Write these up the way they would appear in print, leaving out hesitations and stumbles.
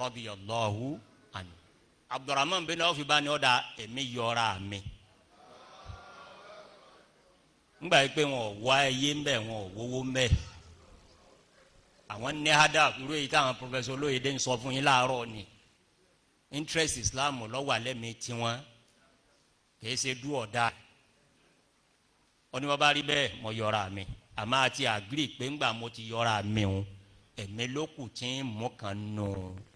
Radiyallahu anhu. Abdurrahman bin Awf bá ní ọ̀dà èmi yọra mi. Ńgbà yìí pé wọn ò wá ẹyẹ ńbẹ, wọn ò wówó ńbẹ, àwọn ní hada irú èyí táwọn Professor Olóyèdè ń sọ fún yín láàárọ̀ ni. Interest Islam lọ́wọ́ alẹ́ mi tiwọn, kìí ṣe dú ọ̀dà. Ó ní wọ́n bá rí bẹ́ẹ̀, mo yọra mi, àmọ́ àti agree pé ńgbà mo ti yọra mi o, ẹ̀mí ló kù tí ń mú kan nù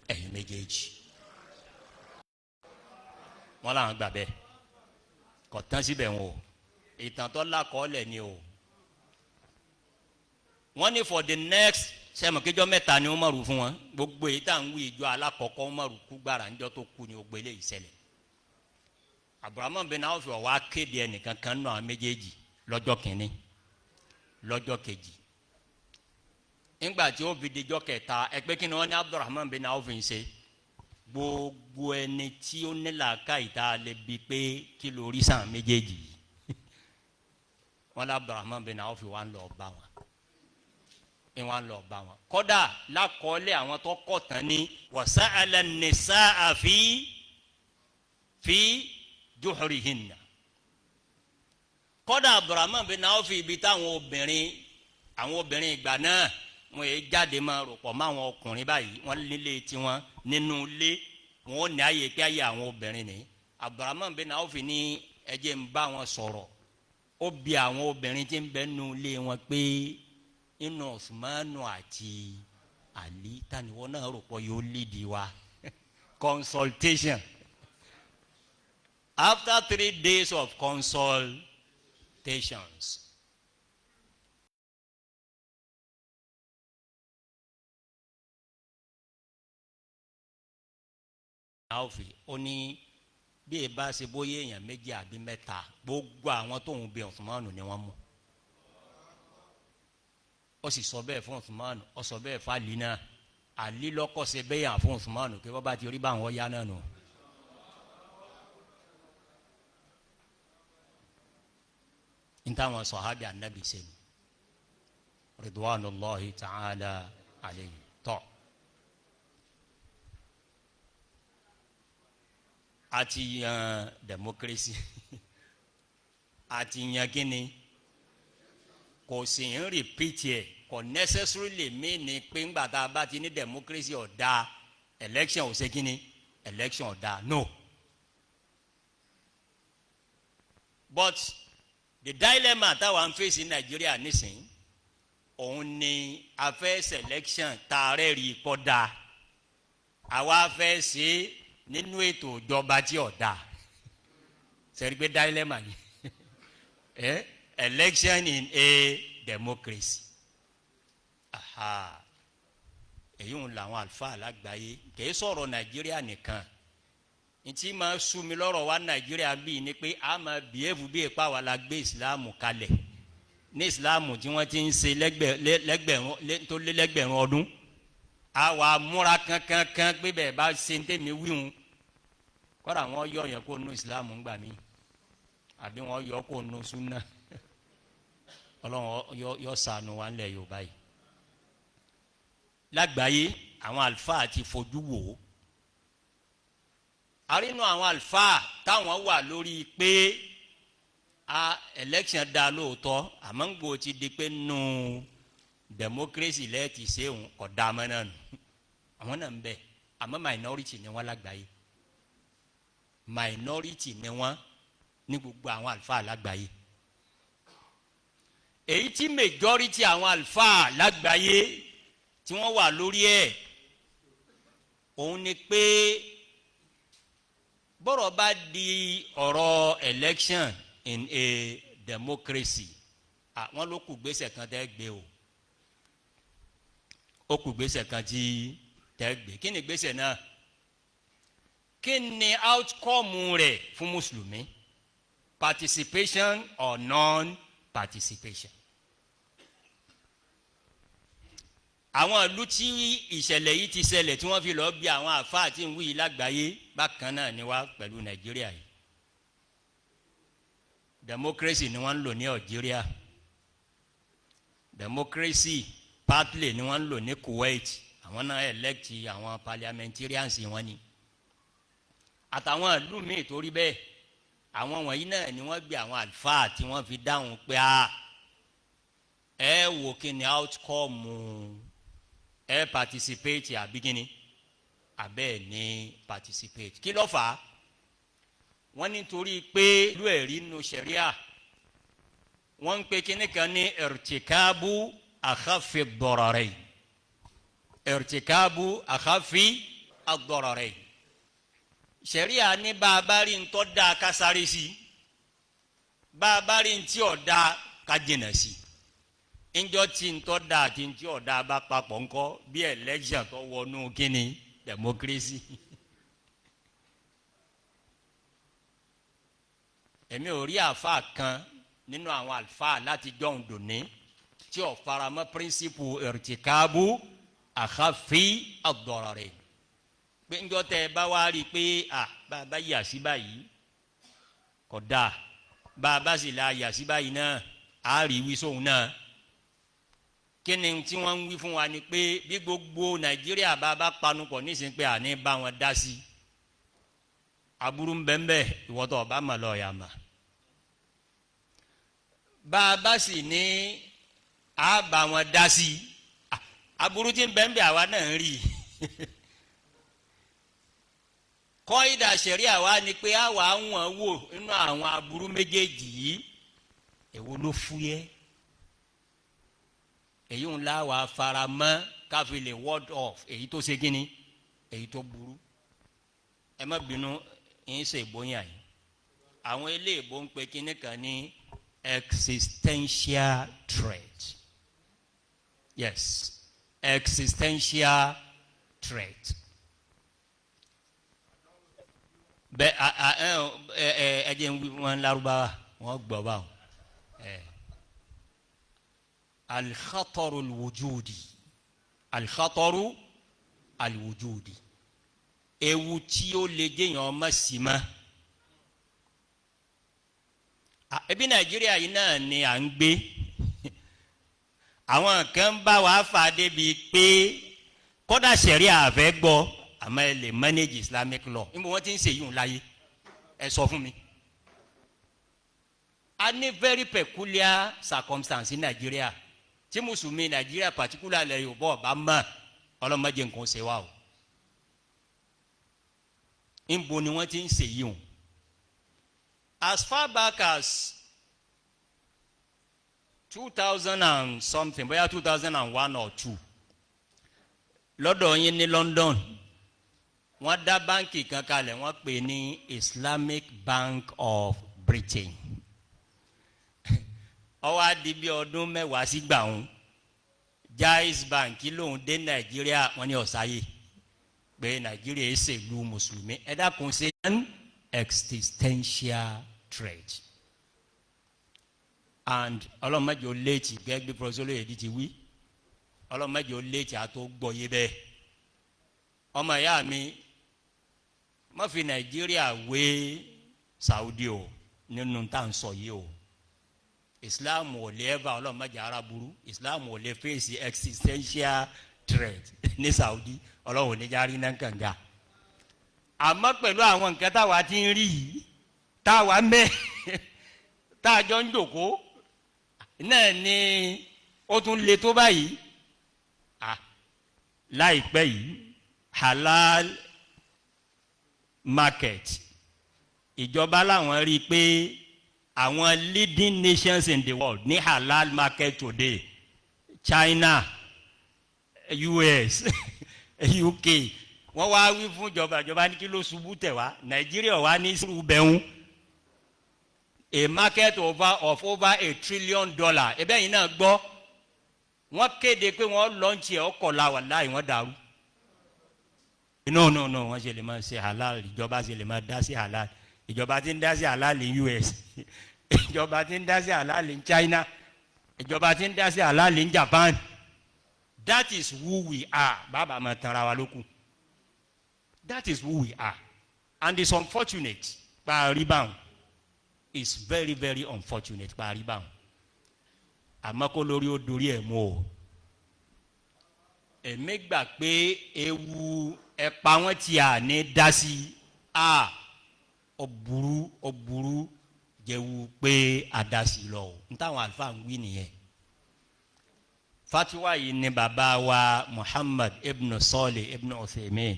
ẹ̀yin méjèèjì. Wọ́n làwọn gbà bẹ́ẹ̀. Kò tán síbẹ̀ wọn o, ìtàn tó lákọọ́lẹ̀ ni o. Wọ́n ní for the next sẹ́mi kéjọ́ 3 ni Umaru fún wọn. Gbogbo èyí tá à ń wí, ìjọ alákọ̀ọ́kọ́ Umaru kú gbára ńjọ́ tó kú ni gbogbo eléyìí ṣẹlẹ̀. Abdurrahman bin Awf wá kéde ẹnìkan kan nù àwọn méjèèjì lọ́jọ́ kìíní, lọ́jọ́ kejì. Ńgbà tí ó fi dijọ́ kẹta, ẹgbẹ́ kí ni wọ́n ní Abdurrahman bin Awf ń ṣe? Gbogbo ẹni tí ó ní làákàyè tá a lè bi pé kí lórí sàn méjèèjì yìí, wọn lé Abdurrahman bin Awf wà ń lọ bá wọn, ń wà ń lọ bá wọn. Kódà lákọọ́lẹ̀ àwọn tó kọ̀ tán ní wasa'ala an-nisaa fi juhurihinna. Kódà Abdurrahman bin Awf, ibi táwọn obìnrin, àwọn obìnrin ìgbà náà, wọn yé jáde máa rò pọ̀ mọ́ àwọn ọkùnrin báyìí. Wọ́n nílé tiwọn nínú ilé, wọn ò ní àyè pé àyè àwọn obìnrin ni. Abdurrahman bin Awf ní ẹ jẹ́ ń bá wọn sọ̀rọ̀. Ó bi àwọn obìnrin tí ń bẹ nínú ilé wọn pé inú Usmanu àti Ali, tani wọn náà rò pọ̀ yóò lídìí wa? Consultation. After 3 days of consultations, Awfi ó ní bí e bá ṣe bóyá èèyàn méjì àbí mẹ́ta, gbogbo àwọn tóun bí Usmanu ni wọ́n mú. Ó sì sọ bẹ́ẹ̀ fún Usmanu, ó sọ bẹ́ẹ̀ fún Ali náà. Ali lọ́kọ́ ṣe bẹ́ẹ̀ yàn fún Usmanu kí wọ́n bá ti rí báwọn yá náà nù. N táwọn sọ̀hábì anabi ṣe ni ridwanullahi ta'ala alayhi tọ́. A ti yan democracy, a ti yan kíni, kò sì ń repeat yẹ. Kò necessarily mean ni pé ńgbà tá a bá ti ní democracy ọ̀dà, election ò ṣe kíni, election ọ̀dà, no. But the dilemma táwa ń face ní Nàìjíríà nísìnyí, òun ni a fẹ́ selection tààrẹ́ rí kọ́ da, àwa fẹ́ ṣe nínú ètò ìjọba tí ò da. Sẹ́rí pé dilemma ni election in a democracy. Aha, èyí ń làwọn àlùfáà lágbàáyé, kìí sọ̀rọ̀ Nàìjíríà nìkan. Ntí máa sú mi lọ́rọ̀ wa Nàìjíríà bíi ni pé a máa bìhéfù bí ipa wa la gbé ìsìláàmù kalẹ̀ ní ìsìláàmù tí wọ́n ti ń ṣe lẹ́gbẹ̀rún tó lé lẹ́gbẹ̀rún ọdún. A wà múra kankankan pé bẹ́ẹ̀ bá ṣe ń tẹ̀mí wíhun, kọ́ra wọ́n yọ yẹn kó nu ìsìláàmù ńgbà mí, àbí wọ́n yọ kó nu súnà. Ọlọ́run yọ ṣàánú wa ńlẹ̀ Yorùbá yìí. Lágbàáyé, àwọn àlùfáà ti fojú wò ó. Àrínú àwọn àlùfáà táwọn wà lórí pé a election da lóòótọ́, àmọ́ ń gbò ti di pé nù democracy lẹ́ẹ̀tì sẹ́wọ̀n kọ̀ dá mọ́ náà nù. Àwọn náà ń bẹ, àmọ́ minority ni wọ́n lágbàáyé. Minority ni wọ́n ní gbogbo àwọn àlùfáà lágbàáyé. Èyí tí majority àwọn àlùfáà lágbàáyé tí wọ́n wà lórí ẹ̀, òun ni pé bọ́rọ̀ bá di ọ̀rọ̀ election in a democracy, àwọn ló kù gbèsè kan tẹ́ gbé o. Ó kù gbèsè kan tí tẹ́ gbé. Kí ni gbèsè náà? Kí ni outcome rẹ̀ fún mùsùlùmí? Participation or non-participation? Àwọn ìlú tí ìṣẹ̀lẹ̀ yìí ti ṣẹlẹ̀, tí wọ́n fi lọ́ọ́ bí àwọn àfáà tí ń wí lágbàáyé, bákan náà ni wá pẹ̀lú Nàìjíríà yìí. Democracy ni wọ́n ń lò ní Algeria, democracy partly ni wọ́n ń lò ní Kuwait. Àwọn náà elect àwọn parliamentarians wọn ni, àtàwọn ìlú míì torí bẹ́ẹ̀. Àwọn wọ̀nyí náà ni wọ́n gbé àwọn àlùfáà tí wọ́n fi dáhùn pé a ẹ wò kí ni outcome, ẹ participate àbí kí ni abẹ́ ní participate. Kí ló fà á? Wọ́n nítorí pé ìlú ẹ̀rí nínú sẹ̀ríà, wọ́n ń pe kíní kan ní ارتكاب أخف الضررين، ارتكاب أخف الضررين. Sẹ̀ríà ní bá a bá rí ntọ́ da, ká sáré sí, bá a bá rí ntí ọ̀ da, ká jìnnà sí. Ńjọ́ tí ntọ́ da àti ntí ọ̀ da bá papọ̀ ńkọ́? Bí election tó wọnú kíni, democracy. Èmi ò rí àfa kan nínú àwọn àlùfáà láti jọ̀hún dòní tí ò faramọ́ principle ارتكاب أخف الضررين, pé ńjọ́ tẹ́ ẹ bá wá rí i pé à bá a bá yà sí báyìí kò dáa, bá a bá sì la yà sí báyìí náà, á rí wí sóhun náà. Kí ni tí wọ́n ń wí fún wa ni pé bí gbogbo Nàìjíríà bá panupọ̀ nísìnyí pé àní bá wọn dá sí, aburú ń bẹ́ẹ̀ bẹ́ẹ̀, ìwọ́tọ̀ ọba mà lọ́ọ́ yà mà. Bá a bá sì ní a bá wọn dá sí, aburú tí ń bẹ́ẹ̀ bẹ́ẹ̀, àwa náà ń rí i. Kọ́ìdà sẹ̀ríà wa ni pé àwa wọn wò nínú àwọn aburú méjèèjì yìí, èwo ló fúyẹ́? Èyí ń la wà fara mọ́ káfí lè ward off èyí tó ṣe kíni, èyí tó burú. Ẹ má bínú, ń ṣe ìbóyà yìí. Àwọn eléèbó ń pe kíní kan ní existential threat. Yes, existential threat. Bẹ́ẹ̀ a a ẹ ẹ ẹ jẹ́ ń wí wọn Lárúbáwá, wọn gbọ́ báwọn. Ẹ الخطر الوجودي، الخطر الوجودي, ewu tí ó lè jẹ́yàn ọmọ sí ma. Ebi Nàìjíríà yìí náà ni à ń gbé. Àwọn kan bá wàá fà débi pé kódà sẹ̀rí àfẹ́ gbọ́, àmọ́ ẹ lè manage Islamic law. Níbo wọ́n ti ń ṣèyí láyé? Ẹ sọ fún mi. A ní very peculiar circumstance ní Nàìjíríà tí mùsùlùmí Nàìjíríà, particular lẹ Yorùbá, ọba mọ ọlọmọdé nǹkan ṣe wa o. Níbo ni wọ́n ti ń ṣèyí o? As far back as 2000 and something, bóyá 2001 or 2, lọ́dọ̀ yín ní London, wọ́n dá báńkì kan kalẹ̀, wọ́n pè ní Islamic Bank of Britain. Ó wá di bí ọdún 10 sígbà wọn, Jaiz Bank lòun dé Nàìjíríà, wọ́n ní ọ̀sáyé pé Nàìjíríà ṣèlú mùsùlùmí. Ẹ dákun, ṣe an existential threat. And ọlọ́mọdé ó léètì gẹ́gẹ́ bí Professor Olóyèdè ti wí, ọlọ́mọdé ó léètì àtó gbọ́ yé bẹ́ẹ̀. Ọmọ ìyá mi, má fi Nàìjíríà wé Saudi o nínú tá à ń sọ yìí o. Islam ò lè ever, ọlọ́mọdé ara burú, Islam ò lè face existential threat ní Saudi. Ọlọ́run ò ní járí náà kànga. Àmọ́ pẹ̀lú àwọn nǹkan táwa ti ń rí yìí, táwa mẹ́, tá a jọ ń jòkó náà ni ó tún le tó báyìí. Ah, láìpẹ́ yìí, halal market, ìjọba làwọn rí i pé àwọn leading nations in the world ní halal market today, China, US, UK. Wọ́n wá wí fún ìjọba, ìjọba ní kí ló ṣubú tẹ̀ wá? Nàìjíríà wá ní sùúrù bẹ́hùn, a market of over $1 trillion. Ebe yìí náà gbọ́, wọ́n kéde pé wọ́n launch ẹ̀, ọkọ̀ la wà láì wọ́n dàrú. No, no, no, wọ́n ṣe lè máa ṣe halal? Ìjọba ṣe lè máa dá sí halal? Ìjọba ti ń dá sí halal ní US, ìjọba ti ń dá sí halal ní China, ìjọba ti ń dá sí halal ní Japan. That is who we are. Bàbá máa tanra wa lókun. That is who we are, and it's unfortunate pa rebound. It's very, very unfortunate pa rebound. Àmọ́ kó lórí ó dorí ẹ̀ mú o. Èmi gbà pé ewu ẹ̀pà wọn ti à ní dá sí a, ó burú, ó burú jẹ́wu pé a dá sí lọ o. N táwọn àlùfáà ń wí nìyẹn. Fatiwa yìí ni bàbá wa Muhammad ibn Salih ibn Uthaymin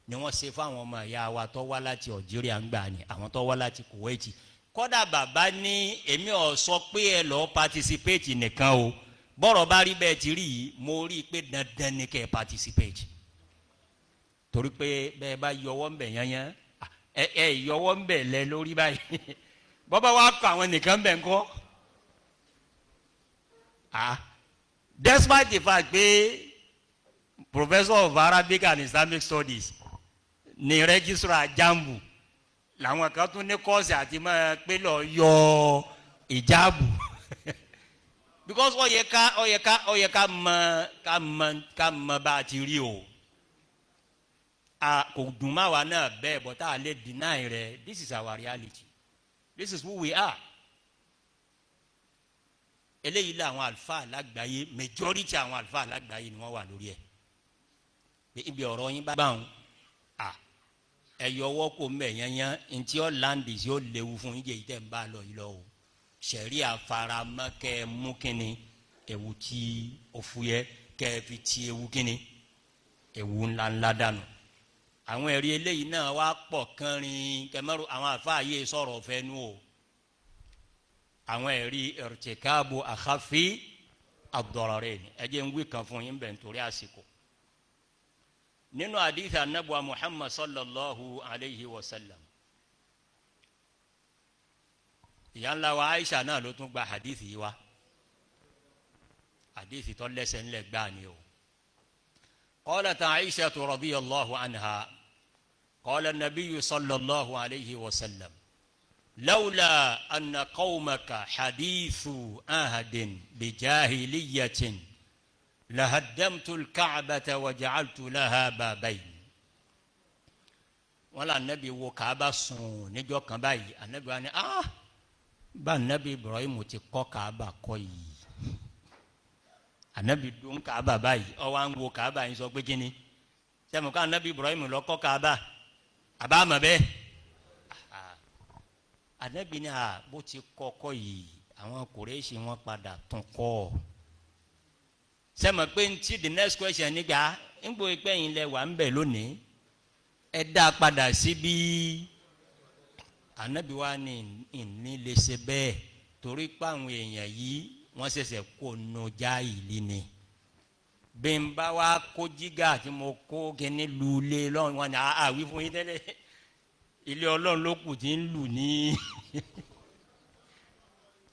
ni wọ́n ṣe fáwọn ọmọ ìyá wa tó wá láti Algeria ń gbà ní, àwọn tó wá láti Kuwait. Kódà bàbá ní èmi ò sọ pé ẹ lọ́ọ́ participate nìkan o. Bọ́rọ̀ bá rí bẹ́ẹ̀ ti rí yìí, mo rí i pé dandan ni kẹ́ ẹ participate, torí pé bẹ́ẹ̀ bá yọwọ́ ń bẹ̀ yányán, ẹ ẹ yọwọ́ ń bẹ̀ lẹ lórí báyìí, bọ́bá wa kọ àwọn nìkan bẹ̀ ńkọ́? Ah, despite the fact pé professor of Arabic and Islamic Studies ní registrar JAMB, làwọn kan tún ní course àti máa pé lọ yọ ìjáàbù, because ó yẹ ká mọ ká mọ bá a ti rí o. A kò dùn má wa náà bẹ́ẹ̀, but a lè deny rẹ̀. This is our reality, this is who we are. Eléyìí làwọn àlùfáà lágbàáyé, majority àwọn àlùfáà lágbàáyé ni wọ́n wà lórí ẹ̀, pé ibi ọ̀rọ̀ yín bá wọn à, ẹ yọwọ́ kó mbẹ yẹnyẹn. Ntí ọ láǹdì sí ó léwu fún yín jẹ́ yìí tẹ̀ ń bá lọ yìí lọ o. Sẹ̀rí àfaramọ́ kẹ́ ẹ mú kínní ewu tí o fúyẹ́, kẹ́ ẹ fi ti ewu kínní ewu ńláńlá dànù. Àwọn ẹ̀rí eléyìí náà wá pọ̀ kánrin kẹmẹ́rù. Àwọn àfáà yìí sọ̀rọ̀ fẹ́nu o. Àwọn ẹ̀rí ارتكاب أخف الضررين, ẹ jẹ́ ń wí kan fún yín bẹ̀ nítorí àsìkò. Nínú àdìsí anabuwa Muhammad صلى الله عليه وسلم, ìyá ńlá wa Aisha náà ló tún gba àdìsí yìí wá. Àdìsí tó lẹ́sẹ̀ ńlẹ̀ gbáà ni o. قالت عائشة رضي الله عنها: قال النبي صلى الله عليه وسلم: لولا أن قومك حديث عهد بجاهلية لهدمت الكعبة وجعلت لها بابين. Wọn là anabi wo Kaaba sùn níjọ́ kan báyìí. Anabi wa ni, ah, bá anabi Ibrahim ti kọ́ Kaaba kọ́ yìí. Anabi dún Kaaba báyìí, ó wá ń wo Kaaba yìí, sọ pé kíni sẹ́mi ká anabi Ibrahim lọ kọ́ Kaaba àbá àmọ́ bẹ́ẹ̀. Anabi ni a bó ti kọ́kọ́ yìí, àwọn Kùrẹ́ṣì wọn padà tún kọ́. Sẹ́mi pé ntí the next question nígbà ńgbò pẹ́yìn lẹ wà ń bẹ̀ lónìí, ẹ dá padà síbi. Anabi wa ni ìní lè ṣe bẹ́ẹ̀, torí pé àwọn èèyàn yìí, wọ́n ṣẹ̀ṣẹ̀ kó nu jáìlì ni. Bí n bá wa kó jígà tí mo kó kíní lulẹ̀ lọ́wọ́ wọn ni àwí fún yín tẹ́lẹ̀, ilé Ọlọ́run ló kù tí ń lù ní.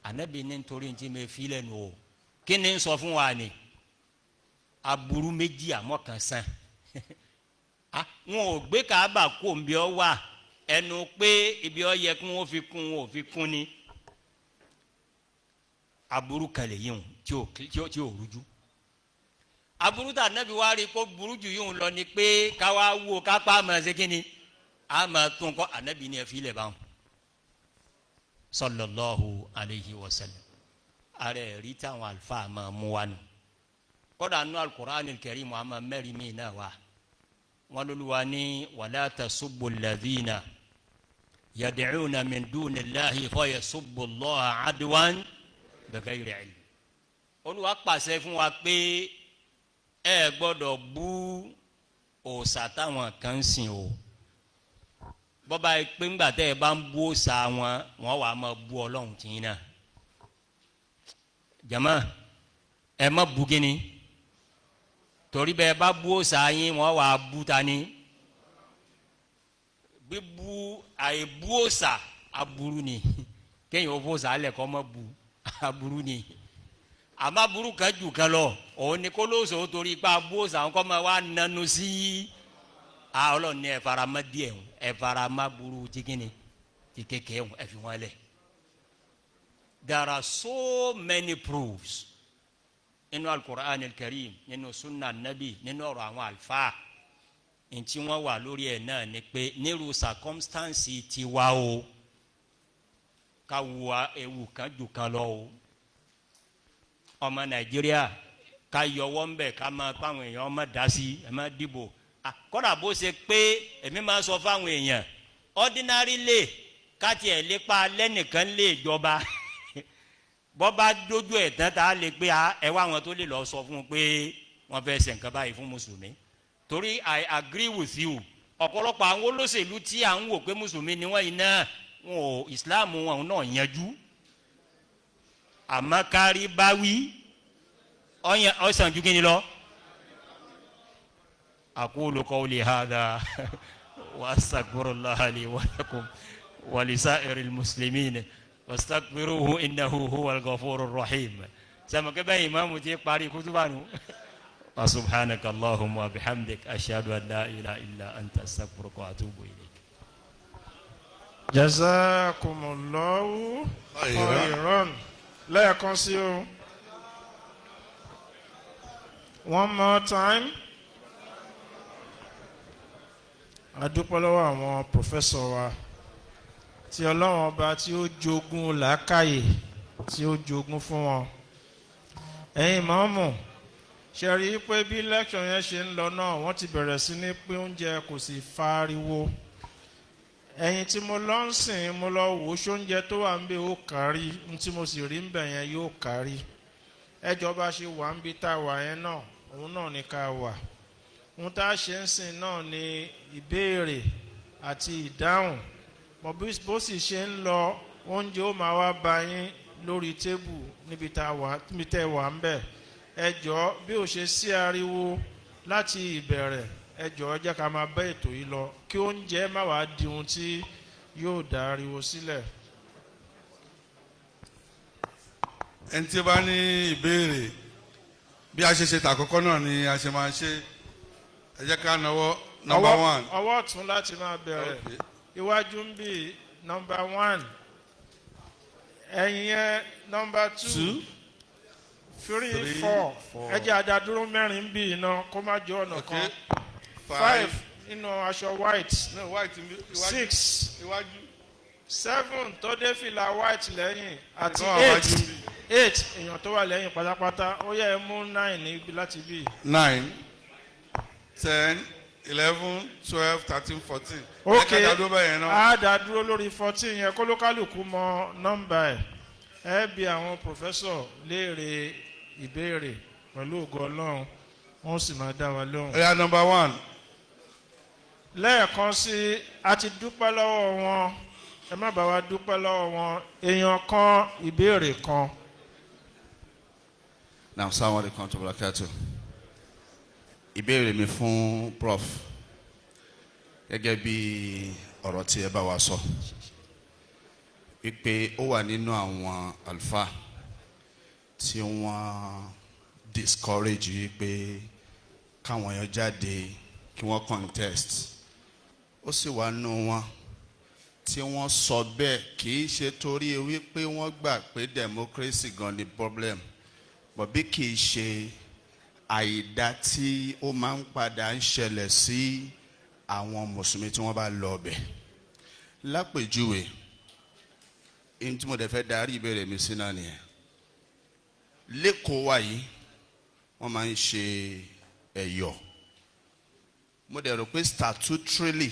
Anabi ní nítorí tí mi fi lẹ́nu o. Kí ni ń sọ fún wa ni aburú méjì àmọ́ kan sàn? Wọn ò gbé Kaaba kó nbí ọ wà, ẹnu pé ibi ọ yẹ kí wọn fi kún, wọn ò fi kún ni. Aburú kan lè yíwọn tí ò rújú. Aburú tà anabi wa rí kó burú jù yíwọn lọ ni pé káwa wo kápá máa ṣe kí ni a máa tún kọ́. Anabi ni ẹ fi lẹ̀ báwọn صلى الله عليه وسلم. Ara ẹ̀rí táwọn àlùfáà máa mú wa nù. Kódà nù القرآن الكريم, àmà mẹ́rin mi náà wà. Wọn lóluwa ní ولا تسبوا الذين يدعون من دون الله فيسبوا الله عدوا بغير علم. Olúwa pàṣẹ fún wa pé ẹ gbọ́dọ̀ bú òòṣà táwọn kan ń sìn o. Bọ́ba yìí pé ńgbà tẹ́ ẹ bá ń bú òòṣà wọn, wọ́n wàá máa bú Ọlọ́run tì náà. Jama, ẹ má bú kíni, torí bẹ́ẹ̀ bá bú òòṣà yín, wọ́n wàá bú ta ni. Bíbú àìbú òòṣà, aburú ni. Kéèyàn ó fò sàálẹ̀ kọ́ mọ́ bu, aburú ni. Àmọ́ aburú kan jù kan lọ, òun ni kó lóòsò torí pé abú òòṣà wọn kọ́ máa wá nanu sí a. Ọlọ́run ní ẹ fara mọ́ díẹ̀, ẹ fara mọ́ aburú tí kíni tí kékeré, ẹ fi wọn lẹ̀. There are so many proofs nínú القرآن الكريم, nínú sunna nabi, nínú ọ̀rọ̀ àwọn àlùfáà. Ntí wọ́n wà lórí ẹ̀ náà ni pé nírú circumstance tiwa o, ká wo ewu kan jù kan lọ o. Ọmọ Nàìjíríà Ká yọwọ́ ń bẹ̀, ká máa pa àwọn èèyàn má dá sí, ẹ má dìbò. Kọ́dà bó ṣe pé èmi máa sọ fáwọn èèyàn, ordinary lè ká tiẹ̀ lépa lẹ́nìkan lè jọba, bọ́ bá dójú ẹ̀ tán, tá a lè pé ẹ wá àwọn tó lè lọ sọ fún un pé wọ́n fẹ́ ṣe nǹkan báyìí fún mùsùlùmí. Torí I agree with you, ọ̀pọ̀lọpọ̀ àwọn olóṣèlú tí à ń wò pé mùsùlùmí ni wọ́n yìí náà, wọn ò ìsìláàmù wọn náà yanjú. Àmọ́ kárí bá wí ọ̀sán ju kí ni lọ. أقول قولي هذا وأستغفر الله لي ولكم ولسائر المسلمين واستغفروه إنه هو الغفور الرحيم. Sẹ́mi kẹ́ ìmáàmù ti parí kútúbà nù. وسبحانك اللهم وبحمدك، أشهد أن لا إله إلا أنت، أستغفرك وأتوب إليك. جزاكم الله خيرا. Lẹ́ẹ̀kan sí o, one more time, a dúpẹ́ lọ́wọ́ àwọn professor wa tí Ọlọ́run Ọba tí ó jogún làákàyè, tí ó jogún fún wọn. Ẹ̀yin mọ́mù, ṣe rí i pé bí lecture yẹn ṣe ń lọ náà, wọ́n ti bẹ̀rẹ̀ sí ní pín oúnjẹ, kò sì fariwo. Ẹ̀yin tí mo lọ ń sìn, mo lọ wò ó, ṣóúnjẹ tó wà ń bẹ ó kárí n tí mo sì rí ń bẹ̀ yẹn yóò kárí. Ẹjọ́ bá ṣe wà ń bí tá a wà yẹn náà, òun náà ní ká wà. Ohun tá a ṣe ń sìn náà ni ìbéèrè àti ìdáhùn. Mọ̀ bó sì ṣe ń lọ, oúnjẹ ó máa wá bá yín lórí table níbi tá a wà, níbi tẹ́ wà ń bẹ̀. Ẹ jọ̀ọ́, bí ó ṣe sí ariwo láti ìbẹ̀rẹ̀, ẹ jọ̀ọ́, jẹ́ ká máa bá ètò yìí lọ, kí oúnjẹ má wàá di ohun tí yóò dá ariwo sílẹ̀. Ẹni tí ó bá ní ìbéèrè, bí a ṣe ṣe tàkọ́kọ́ náà ni a ṣe máa ṣe. Ẹ jẹ́ ká náwó. Number one. Ọwọ́ ọ̀tún láti máa bẹ̀rẹ̀. Iwájú ń bì, number one. Ẹ̀yìn yẹn, number two. Two. Three. Three, four. Four. Ẹ jẹ́ àdádúró mẹ́rin bí iná, kó má jẹ́ ọ̀nà kan. Five, nínú aṣọ white. No, white ń bí, iwájú. Six. Iwájú. Seven, tó dé fìlà white lẹ́yìn, àti Ẹ̀gbọ́n eight. àwájú ń bí. Eight, èèyàn tó wà lẹ́yìn pátápátá. Ó yẹ ẹ mú nine níbi láti bí. 9, 10, 11, 12, 13, 14. Ok. Ẹ ká dá dúró bẹ́ẹ̀ yẹn náà. Á dá dúró lórí 14 yẹn, kólókálùkù mọ nọ́mbà ẹ̀. Ẹ bi àwọn professor léèrè ìbéèrè, pẹ̀lú ògo Ọlọ́run, wọ́n sì máa dá wa lóhùn. Ó yá, number one. Lẹ́ẹ̀kan sí i, a ti dúpẹ́ lọ́wọ́ wọn, ẹ má bá wa dúpẹ́ lọ́wọ́ wọn. Èèyàn kan, ìbéèrè kan. Naam, salamu alaykum wa barakatu. Ìbéèrè mi fún prof, gẹ́gẹ́ bí ọ̀rọ̀ tí ẹ bá wa sọ wípé ó wà nínú àwọn àlùfáà tí wọ́n discourage wípé káwọn èèyàn jáde kí wọ́n contest, ó sì wà nínú wọn tí wọ́n sọ bẹ́ẹ̀, kì í ṣe torí wípé wọ́n gbà pé democracy gan ni problem, but bí kì í ṣe àìdá tí ó máa ń padà ń ṣẹlẹ̀ sí àwọn mùsùlùmí tí wọ́n bá lọ ọbẹ̀. Lápèjúwe, ihun tí mo dẹ̀ fẹ́ darí ìbéèrè mi sí náà nìyẹn. L'Ékòó wa yìí, wọ́n máa ń ṣe ẹ̀yọ̀. Mo dẹ̀ rò pé statutorily,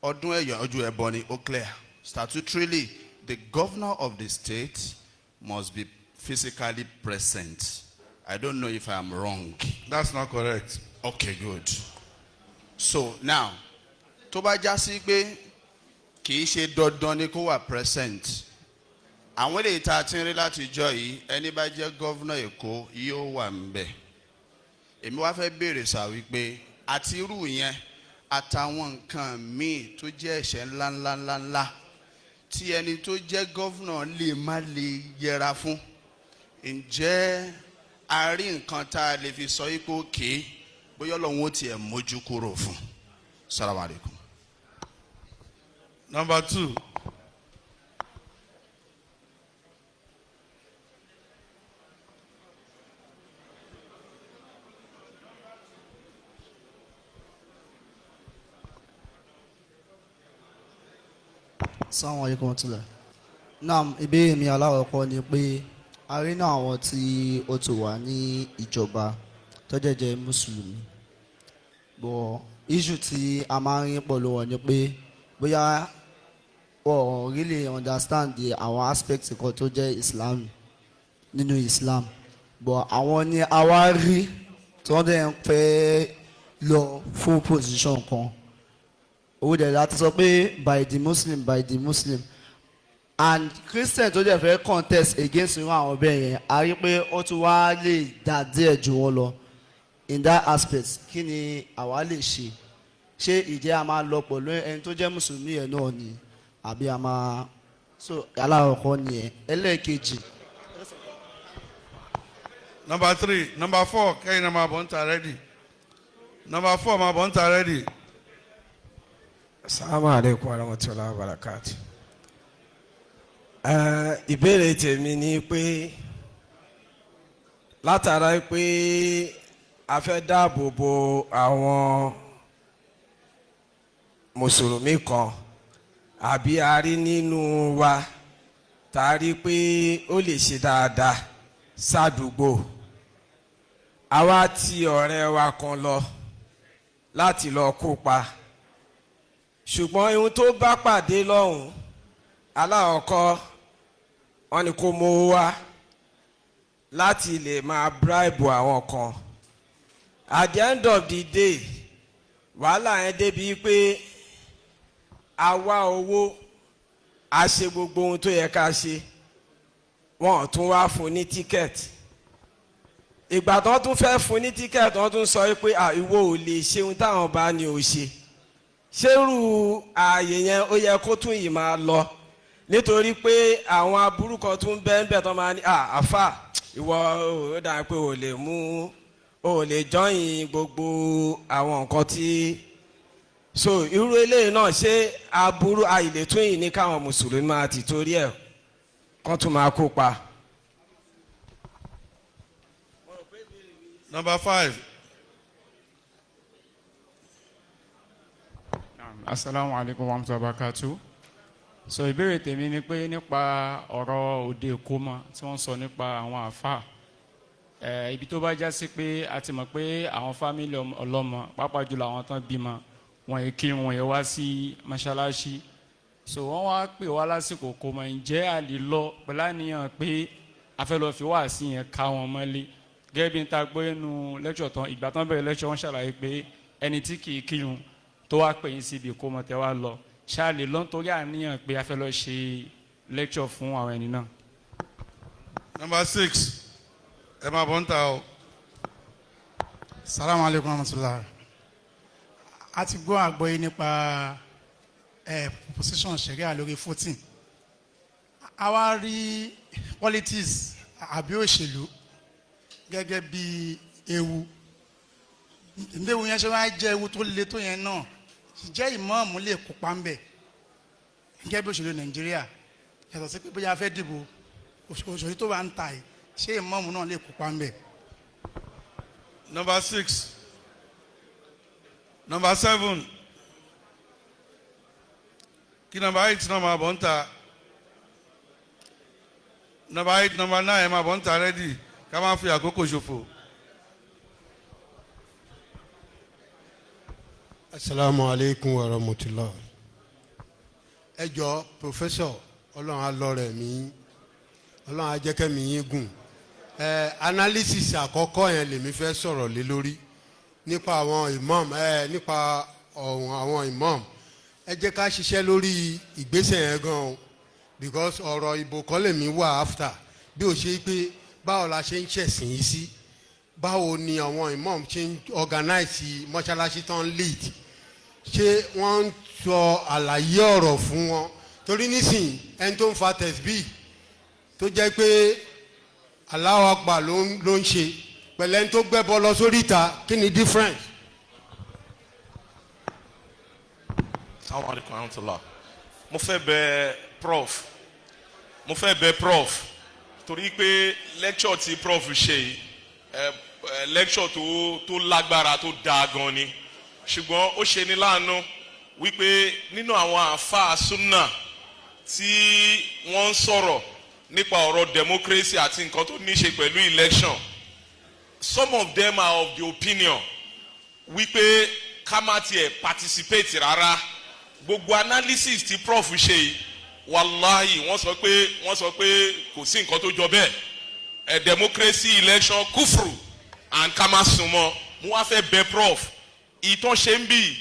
ọdún ẹ̀yọ̀ ojú ẹ̀bọ ni, ó clear. Statutorily, the governor of the state must be physically present. I don't know if I am wrong. That's not correct. Okay, good. So now, tó bá já sí pé kì í ṣe dandan ni kó wà present, àwọn eléyìí tá a ti ń rí láti jọ yìí, ẹni bá jẹ́ governor Èkó yóò wà ńbẹ̀. Èmi wá fẹ́ béèrè sá wípé àti irú yẹn àtàwọn nǹkan míì tó jẹ́ ẹ̀ṣẹ̀ ńláńláńláńlá tí ẹni tó jẹ́ governor lè má lè yẹra fún, ǹjẹ́ a rí nǹkan tá a lè fi sọ yìí pé òkè bóyá Ọlọ́run ó tiẹ̀ mójú kúrò fún? Salamu alaykum. Number two. Assalamu alaikum warahmatullah. Naam, ìbéèrè mi alákọ̀ọ́kọ́ ni pé A rí náà àwọn tí ó ti wà ní ìjọba tó jẹ́ jẹ́ mùsùlùmí, but issue tí a máa ń rí pẹ̀lú wọn ni pé bóyá wọ́n really understand the àwọn aspects kan tó jẹ́ Islam nínú Islam, but àwọn ni a wá rí tí wọ́n dẹ̀ ń fẹ́ lọ fún position kan. Owó dẹ̀ láti sọ pé by the Muslim, by the Muslim and Christian tó dẹ̀ fẹ́ contest against irú àwọn bẹ́ẹ̀ yẹn, a rí pé ó tún wá lè dá díẹ̀ ju wọn lọ in that aspect. Kí ni àwa lè ṣe? Ṣé ìjẹ́ a máa lọ pẹ̀lú ẹni tó jẹ́ mùsùlùmí yẹn náà ni, àbí a máa so? Alákọ̀ọ́kọ́ nìyẹn. Ẹlẹ́ẹ̀kejì. Number 3, number 4, kẹ́yìn náà máa bọ̀ ń ta ready. Number 4, máa bọ̀ ń ta ready. Assalamu alaikum warahmatullahi wabarakatuh. Ìbéèrè tèmi ni pé látara pé a fẹ́ dáàbò bo àwọn mùsùlùmí kan, àbí a rí nínú wa tá a rí pé ó lè ṣe dáadáa sádùúgbò, àwa ti ọ̀rẹ́ wa kan lọ láti lọ kópa, ṣùgbọ́n ohun tó bá pàdé lọ́hùn, alákọ̀ọ́kọ́, wọ́n ní kó mówó wá láti lè máa bribe àwọn kan. At the end of the day, wàhálà yẹn débi pé a wá owó, a ṣe gbogbo ohun tó yẹ ká ṣe, wọn ò tún wá fún ní ticket. Ìgbà tó tún fẹ́ fún ní ticket, wọ́n tún sọ pé ìwọ ò lè ṣe ohun táwọn bá ní ò ṣe. Ṣérù ààyè yẹn, ó yẹ kó tún yìí máa lọ, nítorí pé àwọn aburú kan tún bẹ́ẹ̀ bẹ́ẹ̀ tó máa ní, àfà, ìwọ ó dà pé ò lè mú, ò lè join gbogbo àwọn nǹkan tí. So irú eléyìí náà, ṣé aburú àìlètún yìí ní káwọn mùsùlùmí máa ti torí ẹ̀ kán tún máa kópa? Number 5. Asalaamu alaykum wa rahmatulahi wa barakatu. So ìbéèrè tèmi ni pé nípa ọ̀rọ̀ òde ìkómọ tí wọ́n sọ nípa àwọn àáfàá, ibi tó bá já sí pé a ti mọ̀ pé àwọn family ọlọ́mọ, pàápàá jùlọ àwọn tán bímọ, wọn yìí kí wọn yẹ wá sí mọ́ṣáláṣí, so wọ́n wá pè wá lásìkò kó mọ̀, ǹjẹ́ a lè lọ pẹ̀lú àníyàn pé a fẹ́ lọ fi wá sí yẹn ká wọn mọ́lé, gẹ́gẹ́ bí n ta gbọ́ nínú lecture tán? Ìgbà tán bẹ̀rẹ̀ lecture, wọ́n ṣàlàyé pé ẹni tí kì í kírun tó wá pè yín síbi ìkómọ tẹ́ wá lọ, ṣáà lè lọ nítorí àníyàn pé a fẹ́ lọ ṣe lecture fún àwọn ẹni náà? Number 6, ẹ máa bọ̀ ń ta o. Salamu alaikum rahmatulah. A ti gbọ́ àgbọ́yé nípa position sharia lórí voting. A wá rí politics àbí òṣèlú gẹ́gẹ́ bí ewu. Ewu yẹn ṣe wá jẹ́ ewu tó le tó yẹn náà, jẹ́ ìmáàmù lè kópa ń bẹ̀ gẹ́gẹ́ bí òṣèlú Nàìjíríà, yàtọ̀ sí pé bóyá a fẹ́ dìbò, òṣèlú tó wà ń ta yìí, ṣé ìmáàmù náà lè kópa ń bẹ̀? Number 6, number 7, kí number 8 náà máa bọ̀ ń ta. Number 8, number 9, máa bọ̀ ń ta ready, ká má fi àkókò ṣòfò. Asalaamu aleykum wa rahmatulah. Ẹ jọ, professor, Ọlọ́run á lọ́rẹ̀ mi, Ọlọ́run á jẹ́ kẹ́mi yín gùn. Analysis àkọ́kọ́ yẹn lèmi fẹ́ sọ̀rọ̀ lé lórí, nípa àwọn imam, nípa ọ̀hún àwọn imam. Ẹ jẹ́ ká ṣiṣẹ́ lórí ìgbésẹ̀ yẹn gan o, because ọ̀rọ̀ ìbò kọ́ lèmi wà after, bí ó ṣe pé báwo la ṣe ń ṣẹ̀sìn yìí sí, báwo ni àwọn imam ṣe ń organize mọ́ṣáláṣí tán lead, ṣé wọ́n ń sọ àlàyé ọ̀rọ̀ fún wọn? Torí nísìnyí, ẹni tó ń fa tẹ̀síbí tó jẹ́ pé Allahu Akbar ló ń ṣe, pẹ̀lú ẹni tó gbẹ́bọ lọ sórí ìta, kí ni difference? Assalamu alaikum warahmatullah. Mo fẹ́ bẹ̀ prof, mo fẹ́ bẹ̀ prof, torí pé lecture tí prof ṣe yìí, lecture tó lágbára, tó dáa gan ni, ṣùgbọ́n ó ṣe ní láàánú wípé nínú àwọn àáfàá súnà tí wọ́n ń sọ̀rọ̀ Nípa ọ̀rọ̀ democracy àti nǹkan tó ní ṣe pẹ̀lú election, some of them are of the opinion wípé ká má tiẹ̀ participate rárá. Gbogbo analysis tí prof ṣe yìí, wàláhì, wọ́n sọ pé kò sí nǹkan tó jọ bẹ́ẹ̀, ẹ democracy, election, kufru and ká má sùn mọ́. Mo wá fẹ́ bẹ̀ prof, ìtàn ṣe ń bì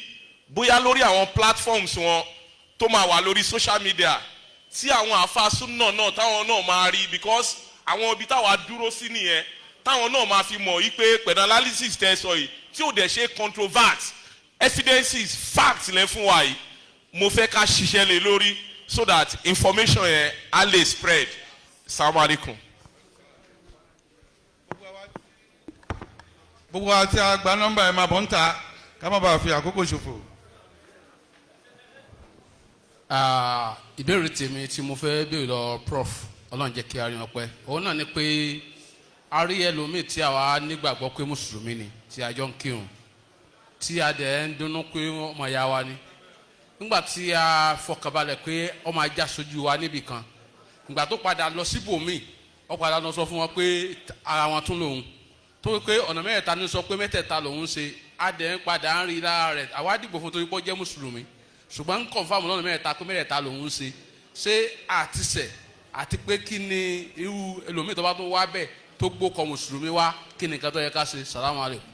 bóyá lórí àwọn platforms wọn tó máa wà lórí social media tí àwọn àfàsúnà náà táwọn náà máa rí, because àwọn ibi táwa dúró sí nìyẹn, táwọn náà máa fi mọ̀ yí pé pẹ̀lú analysis tẹ́ sọ yìí, tí ò dẹ̀ ṣe controvert, evidences, facts lẹ́ fún wa yìí, mo fẹ́ ká ṣiṣẹ́ lé lórí so that information yẹn á lè spread. Salamu alaykum. Gbogbo wa tí a gba nọ́mbà, ẹ̀ máa bọ̀ ń ta ká má bàa fi àkókò ṣòfò. Ah, ìbéèrè tèmi tí mo fẹ́ béèrè lọ prof, Ọlọ́run jẹ́ kí a rí wọn pẹ́, òun náà ni pé a rí ẹlòmíì tí àwa nígbàgbọ́ pé mùsùlùmí ni, tí a jọ ń kírun, tí a dẹ̀ ń dunnú pé ọmọ ìyá wa ni. Nígbà tí a fọkànbalẹ̀ pé ọmọ ajá sojú wa níbì kan, ìgbà tó padà lọ síbòmíì, ó padà lọ sọ fún wọn pé ara wọn tún lòun, tó pé ọ̀nà mẹ́tẹ̀ẹ̀ta ní sọ pé mẹ́tẹ̀ẹ̀ta lòun ṣe. A dẹ̀ ń padà ń rí lára rẹ̀. Àwa dìbò fún torí pé ó jẹ́ mùsùlùmí, ṣùgbọ́n ń confirm lọ́nà mẹ́tẹ̀ẹ̀ta pé mẹ́tẹ̀ẹ̀ta lòun ṣe. Ṣé àtisẹ̀ àti pé kí ni irú ẹlòmíì tó bá tó wá bẹ́ẹ̀ tó gbókọ̀ mùsùlùmí wá, kí ni nǹkan tó yẹ ká ṣe? Salamu alaykum.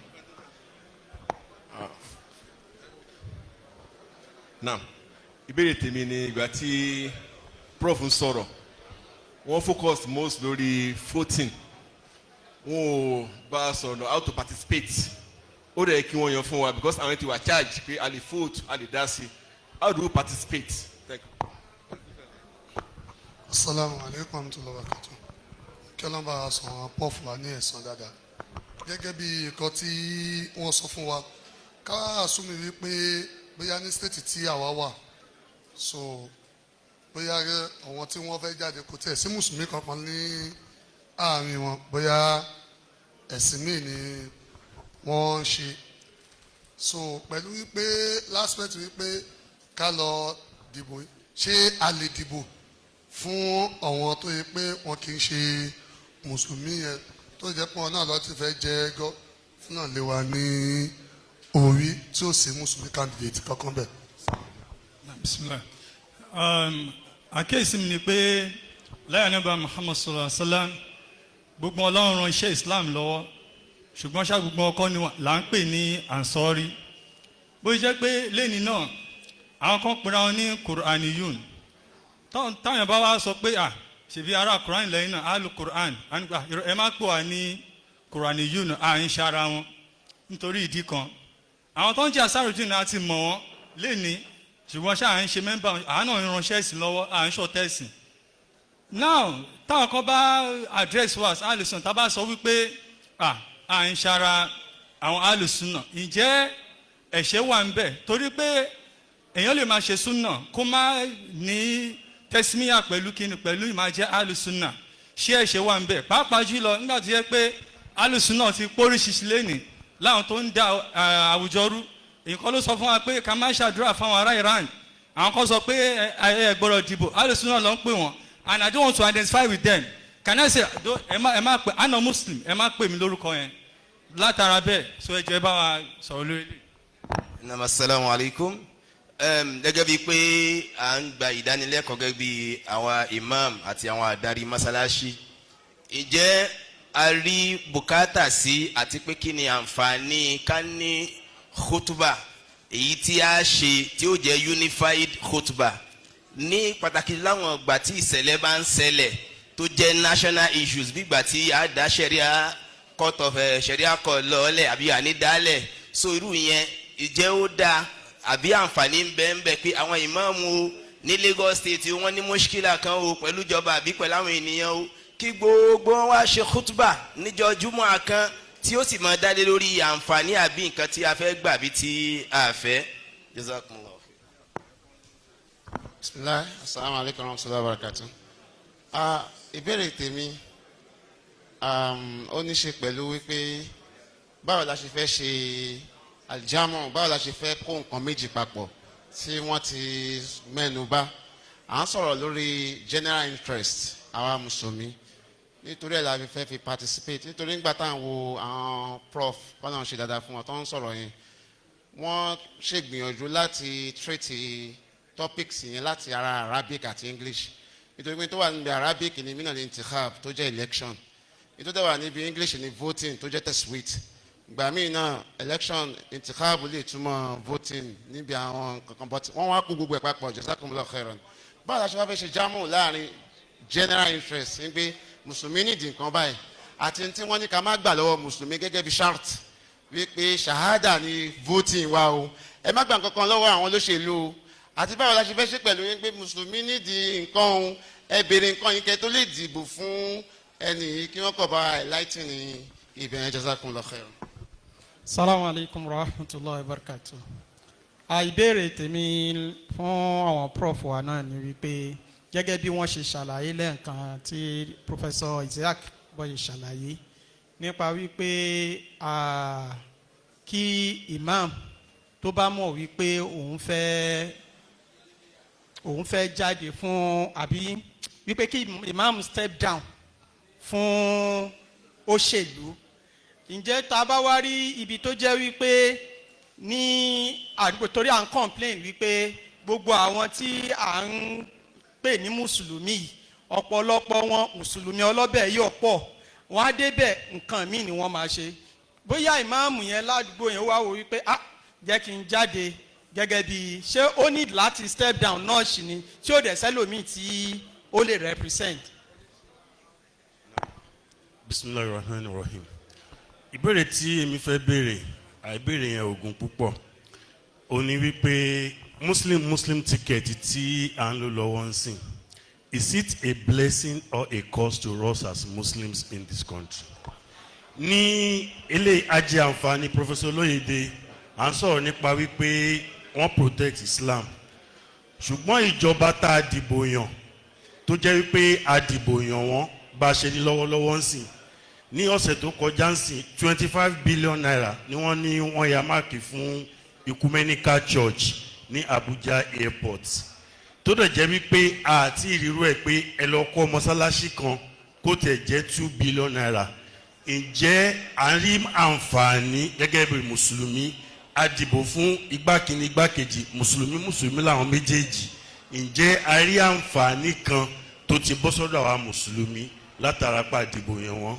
Naam, ìbéèrè tèmi ni, ìgbà tí prof ń sọ̀rọ̀, wọ́n focus most lórí voting, wọn ò bá a sọ̀rọ̀ how to participate. Ó dẹ̀ kí wọ́n yan fún wa, because àwọn ti wà charge pé a lè vote, a lè dá sí. How do we participate? Thank you. Asalaamu aleykum wa rahmatulahi wa barakatuh. Kí Ọlọ́run bá san àwọn prof wa ní ẹ̀san dáadáa. Gẹ́gẹ́ bí nǹkan tí wọ́n sọ fún wa, ká assume wípé bóyá ní state tí àwa wà, so bóyá àwọn tí wọ́n fẹ́ jáde, kò tẹ̀ sí mùsùlùmí kankan ní àárín wọn, bóyá ẹ̀sìn míì ni wọ́n ń ṣe. So pẹ̀lú wípé last minute wípé ká lọ dìbò, ṣé a lè dìbò fún àwọn tó yẹ pé wọn kì í ṣe mùsùlùmí yẹn, tó jẹ́ pé wọn náà lọ ti fẹ́ jẹ́ governor lé wa ní orí, tí ó sì mùsùlùmí candidate kankan bẹ́ẹ̀? Bisimilah. Àkíyèsí mi ni pé lẹ́yìn Ànábì Muhammad sallallahu alaihi wa sallam, gbogbo Ọlọ́run ran iṣẹ́ Islam lọ́wọ́, ṣùgbọ́n ṣá gbogbo ọkọ ni là ń pè ní ansọ́rí. Bó ṣe jẹ́ pé lẹ́ni náà, àwọn kan pera wọn ní Quraniyun. Táwọn bá wá sọ pé, à ṣèbí ará Quran lẹ́yìn náà, alu Quran, ẹ má pè wá ní Quraniyun, à ń ṣara wọn nítorí ìdí kan. Àwọn tó ń jẹ́ Ansarudeen náà ti mọ̀ wọ́n lẹ́ni, ṣùgbọ́n ṣáà ń ṣe member, àwọn náà ń ránṣẹ́ ẹ̀sìn lọ́wọ́, à ń ṣọ̀tẹ̀ ẹ̀sìn. Now, táwọn kan bá address wa alùsùn, tá a bá sọ wípé à ń ṣara àwọn alùsùn náà, ǹjẹ́ ẹ̀ṣẹ̀ wà ń bẹ̀? Torí pé èèyàn lè máa ṣe súnà kó má ní tẹ́símíyà pẹ̀lú kíni, pẹ̀lú ìmájẹ́ alùsùn náà. Ṣé ẹ̀ṣẹ̀ wà ń bẹ̀, pàápàá jùlọ nígbà tó yẹ pé alùsùn náà ti póríṣiṣi lẹ́nìí láwọn tó ń da àwùjọ rú? Nǹkan ló sọ fún wa pé ká má ṣàdúrà fáwọn ará Iran. Àwọn kan sọ pé ẹ gbọ́dọ̀ dìbò, alùsùn náà ló ń pè wọ́n, and I don't want to identify with them. Can I say, ẹ má pè ana Muslim, ẹ má pè mí lórúkọ yẹn. Látara bẹ́ẹ̀, so ẹ jẹ́ bá wa sọ̀rọ̀ lórí. Naam, asalaamu alaykum. Gẹ́gẹ́ bíi pé à ń gba ìdánilẹ́kọ̀ọ́ gẹ́gẹ́ bíi àwa imam àti àwọn adarí masalasi, ǹjẹ́ a rí bùkátà sí, àti pé kí ni àǹfààní ká ní khutuba èyí tí a ṣe tí ó jẹ́ unified khutuba, ní pàtàkì láwọn ìgbà tí ìṣẹ̀lẹ̀ bá ń ṣẹlẹ̀ tó jẹ́ national issues, bí ìgbà tí a dá sharia court of sharia court lọ́ọ́lẹ̀ àbí ànídàálẹ̀? So irú yẹn, ìjẹ́ ó dáa, àbí àǹfààní ń bẹ ń bẹ pé àwọn ìmáàmù o ní Lagos State, wọ́n ní mọ́ṣíkìlà kan o pẹ̀lú ìjọba àbí pẹ̀lú àwọn ènìyàn o, kí gbogbo wọn wá ṣe kútùbà níjọ́ júmọ́ kan tí ó sì máa dálé lórí àǹfààní àbí nǹkan tí a fẹ́ gbà àbí tí a fẹ́? Jazakumullah. Bisimilahi, asalaamu alaykum wa rahmatulahi wa barakatu. Ìbéèrè tèmi ó ní ṣe pẹ̀lú wípé báwo la ṣe fẹ́ ṣe aljamu, báwo la ṣe fẹ́ kó nǹkan méjì papọ̀ tí wọ́n ti mẹ́nu bà. À ń sọ̀rọ̀ lórí general interest. àwa mùsùlùmí. Nítorí ẹ̀ la fi fẹ́ fi participate, nítorí nígbà táwọn wo àwọn prof kọ́nà ṣe dáadáa fún wọn tó ń sọ̀rọ̀ yẹn, wọ́n ṣègbìyànjú láti treat topics yẹn láti ara Arabic àti English, nítorí pé tó wà níbi Arabic ní minal intikhab tó jẹ́ election, nítorí tó wà níbi English ní voting tó jẹ́ taswit. Ìgbà míì náà, election, intikhab lè túmọ̀ voting níbi àwọn kankan, but wọ́n wá kó gbogbo ẹ̀ papọ̀. Jazakumullahu khairan. Báwo la ṣe wá fẹ́ ṣe jámù láàrin general interest ń pé mùsùlùmí nídìí nǹkan báyìí àti tí wọ́n ní ká má gbà lọ́wọ́ mùsùlùmí gẹ́gẹ́ bí shart wípé shahada ni voting wa o, ẹ má gbà nǹkan kan lọ́wọ́ àwọn olóṣèlú o, àti báwo la ṣe fẹ́ ṣe pẹ̀lú yín pé mùsùlùmí nídìí nǹkan òun, ẹ béèrè nǹkan yín kẹ́ tó lè dìbò fún ẹnì yìí, kí wọ́n kọ̀ bá enlighten ibẹ̀ yẹn? Jazakumullahu khairan. Salamu alaykum wa rahmatulahi wa barakatu. Ìbéèrè tèmi fún àwọn prof wa náà ni wípé, gẹ́gẹ́ bí wọ́n ṣe ṣàlàyé lẹ́ẹ̀kan tí Professor Isaac bọ́yì ṣàlàyé nípa wípé kí imam tó bá mọ̀ wípé òun fẹ́ jáde fún, àbí wípé kí imam step down fún òṣèlú, ǹjẹ́ tá a bá wá rí ibi tó jẹ́ wípé ní àdúgbò, torí à ń complain wípé gbogbo àwọn tí à ń pè ní mùsùlùmí yìí, ọ̀pọ̀lọpọ̀ wọn, mùsùlùmí ọlọ́bẹ̀ yóò pọ̀, wọ́n á débẹ̀, nǹkan míì ni wọ́n máa ṣe. Bóyá ìmáàmù yẹn ládùúgbò yẹn wá wò wípé, "Ah, jẹ́ kí n jáde gẹ́gẹ́ bí," ṣé ó ní láti step down náà ṣì ni, tí ó dẹ̀ sẹ́lòmíì tí ó lè represent? Bisimilahi rahman rahim. Ìbéèrè tí èmi fẹ́ béèrè, àìbéèrè yẹn ògùn púpọ̀, ó ní wípé Muslim Muslim ticket tí à ń lò lọ́wọ́ ń sìn, is it a blessing or a curse to us as Muslims in this country? Ní ilé ajé àǹfààní Professor Olóyèdè, à ń sọ̀rọ̀ nípa wípé wọ́n protect Islam, ṣùgbọ́n ìjọba tá a dìbò yàn, tó jẹ́ wípé a dìbò yàn wọ́n, bá a ṣe ní lọ́wọ́lọ́wọ́ ń sìn, ní ọ̀sẹ̀ tó kọjá ń sìn, ₦25 billion ni wọ́n ní wọ́n ya mark fún Ecumenical Church ní Abuja airport, tó dẹ̀ jẹ́ wípé àti ìrírú ẹ̀ pé ẹ lọ kọ́ mọ́sálásí kan kó tẹ̀ jẹ́ ₦2 billion. Ǹjẹ́ à ń rí àǹfààní gẹ́gẹ́ bí mùsùlùmí? A dìbò fún igbákejì, igbákejì mùsùlùmí, mùsùlùmí làwọn méjèèjì. Ǹjẹ́ a rí àǹfààní kan tó ti bọ́ sọ́dọ̀ àwa mùsùlùmí látara pa àdìbò yẹn wọ́n?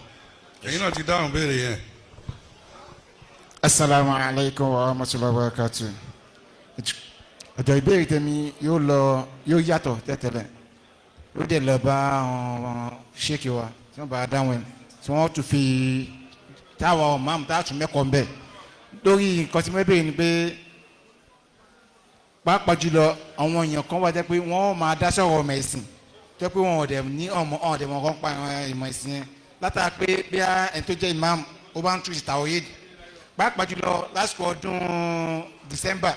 Ẹ̀yin náà ti dáhùn béèrè yẹn. Asalaamu alaykum wa rahmatulahi wa barakatu. Ọjọ́ ìbéèrè tèmi yóò lọ, yóò yàtọ̀ tẹ́tẹ́lẹ̀, ó dẹ̀ lọ bá àwọn ṣéèkì wa tí wọ́n bá dáhùn ẹ̀, tí wọ́n tún fi táwọn máàmù tá a tún mẹ́kọ̀ọ́ ń bẹ̀ lórí nǹkan tí mo béèrè ni pé, pàápàá jùlọ, àwọn èèyàn kan wà jẹ́ pé wọ́n máa dá sọ̀rọ̀ ọmọ ẹ̀sìn, tó pé wọn ò dẹ̀ ní ọmọ ọ̀dẹ̀ wọn kan pa ìmọ̀ ẹ̀sìn yẹn, látara pé bí ẹni tó jẹ́ imam ó bá ń tún ìtàwọ̀, pàápàá jùlọ lásìkò ọdún December,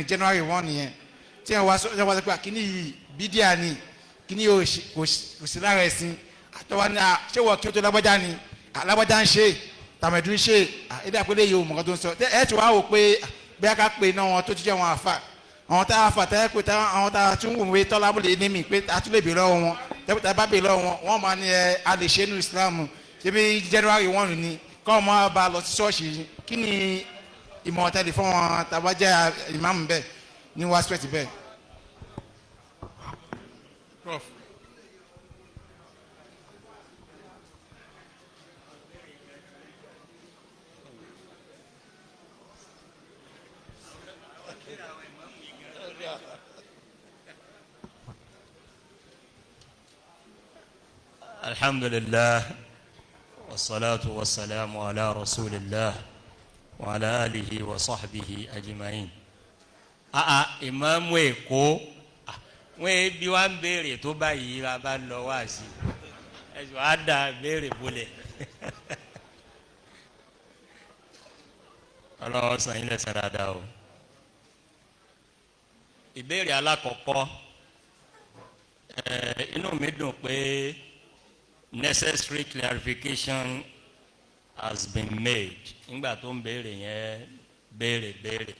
January 1 nìyẹn, tí wọ́n wá sọ pé kíní yìí bídíà ni, kíní yìí kò sí lára ẹ̀sìn, àtọwá ní ṣé wọ́n kí ó tó lágbájá ni, lágbájá ń ṣe, tàmẹ̀dù ń ṣe, ẹ̀dá àpẹẹrẹ yìí ò mọ̀ nǹkan tó ń sọ. Ẹ̀ tí wàá wò pé bóyá ká pè náà wọn tó ti jẹ́ wọn àfà, àwọn tá a fà tẹ́ pé àwọn tá a tún wò wé tọ́lá múlẹ̀ ní mi pé a tún lè bèèrè lọ́wọ́ wọn, tẹ́ bá bèèrè lọ́wọ́ wọn, wọ́n máa ní ẹ a lè ṣe ní Islam, ṣé bí January 1 ni kọ́ ọ máa bá a lọ sí ṣọ́ọ̀ṣì. Kí ni ìmọ̀ tẹ́lẹ̀ fún wọn tàbá jẹ́ ìmáàmù bẹ́ẹ̀ ní wàásù bẹ́ẹ̀? Prof. الحمد لله والصلاة والسلام على رسول الله وعلى آله وصحبه أجمعين. Ìmáàmù Èkó, wọ́n bí wọ́n ń béèrè tó báyìí la bá lọ wá sí ẹ̀sùn á dà béèrè bolẹ̀. Ọlọ́wọ́ sàn yín lẹ́sẹ̀ dáadáa o. Ìbéèrè alákọ̀ọ́kọ́, inú mi dùn pé necessary clarification has been made nígbà tó ń béèrè yẹn, béèrè béèrè,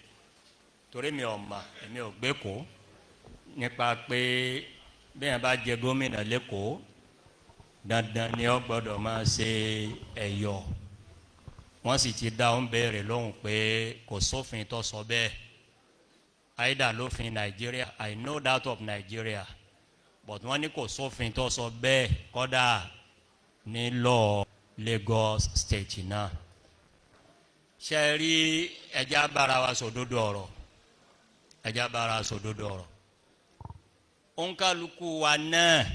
torí mi ò mà, èmi ò gbé kó nípa pé bẹ́ẹ̀ bá jẹ gómìnà lẹ́kọ̀ọ́. Dandan ni ó gbọ́dọ̀ máa ṣe ẹ̀yọ̀. Wọ́n sì ti dá òun béèrè lóhùn pé kò sófin tó sọ bẹ́ẹ̀. Either lófin Nàìjíríà, I know that of Nigeria, but wọ́n ní kò sófin tó sọ bẹ́ẹ̀ kọ́dà ní law Lagos State náà. Ṣe rí, ẹja bára wa sòdodo ọ̀rọ̀, ẹja bára wa sòdodo ọ̀rọ̀. Òǹkàlùkù wa náà,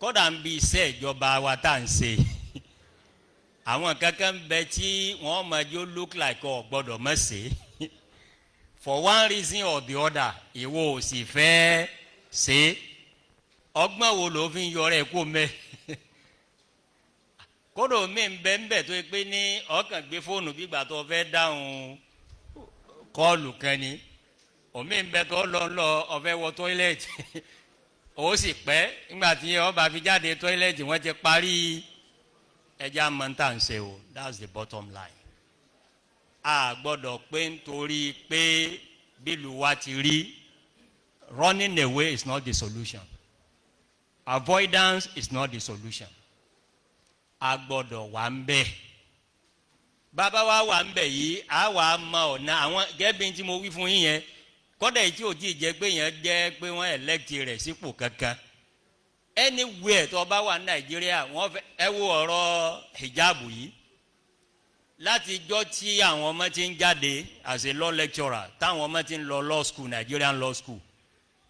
kódà ń bi iṣẹ́ ìjọba wa tá à ń ṣe, àwọn kankan bẹ tí wọ́n máa jó look like ọ̀ gbọ́dọ̀ mọ̀ ṣe for one reason or the other, ìwọ ò sì fẹ́ ṣe. Ọgbọ́n wo ló fi ń yọrẹ kó mẹ́? Kódò mi ń bẹ ń bẹ tó yẹ pé ní ọkàn gbé fóònù bí ìgbà tó fẹ́ dáhùn call kan ni. Omi ń bẹ tó lọ lọ ọfẹ́ wọ toilet, ó sì pẹ́. Nígbà tí ó bá fi jáde toilet, wọ́n ti parí. Ẹja mọ̀ntà ń ṣe o. That's the bottom line. A gbọ́dọ̀ pé nítorí pé bílù wa ti rí, running away is not the solution, avoidance is not the solution. A gbọ́dọ̀ wà ń bẹ̀. Bàbá wa wà ń bẹ̀ yìí, a wà á mọ ọ̀nà àwọn gẹ́bí tí mo wí fún yín yẹn. Kọ́dà yìí tí ò tí ì jẹ́ pé yẹn jẹ́ pé wọ́n elect rẹ̀ sípò kankan, anywhere tó bá wà ní Nàìjíríà, wọ́n fẹ́ ẹ wo ọ̀rọ̀ hijabu yìí. Láti jọ́ tí àwọn ọmọ ti ń jáde, as a law lecturer, táwọn ọmọ ti ń lọ law school, Nigerian law school,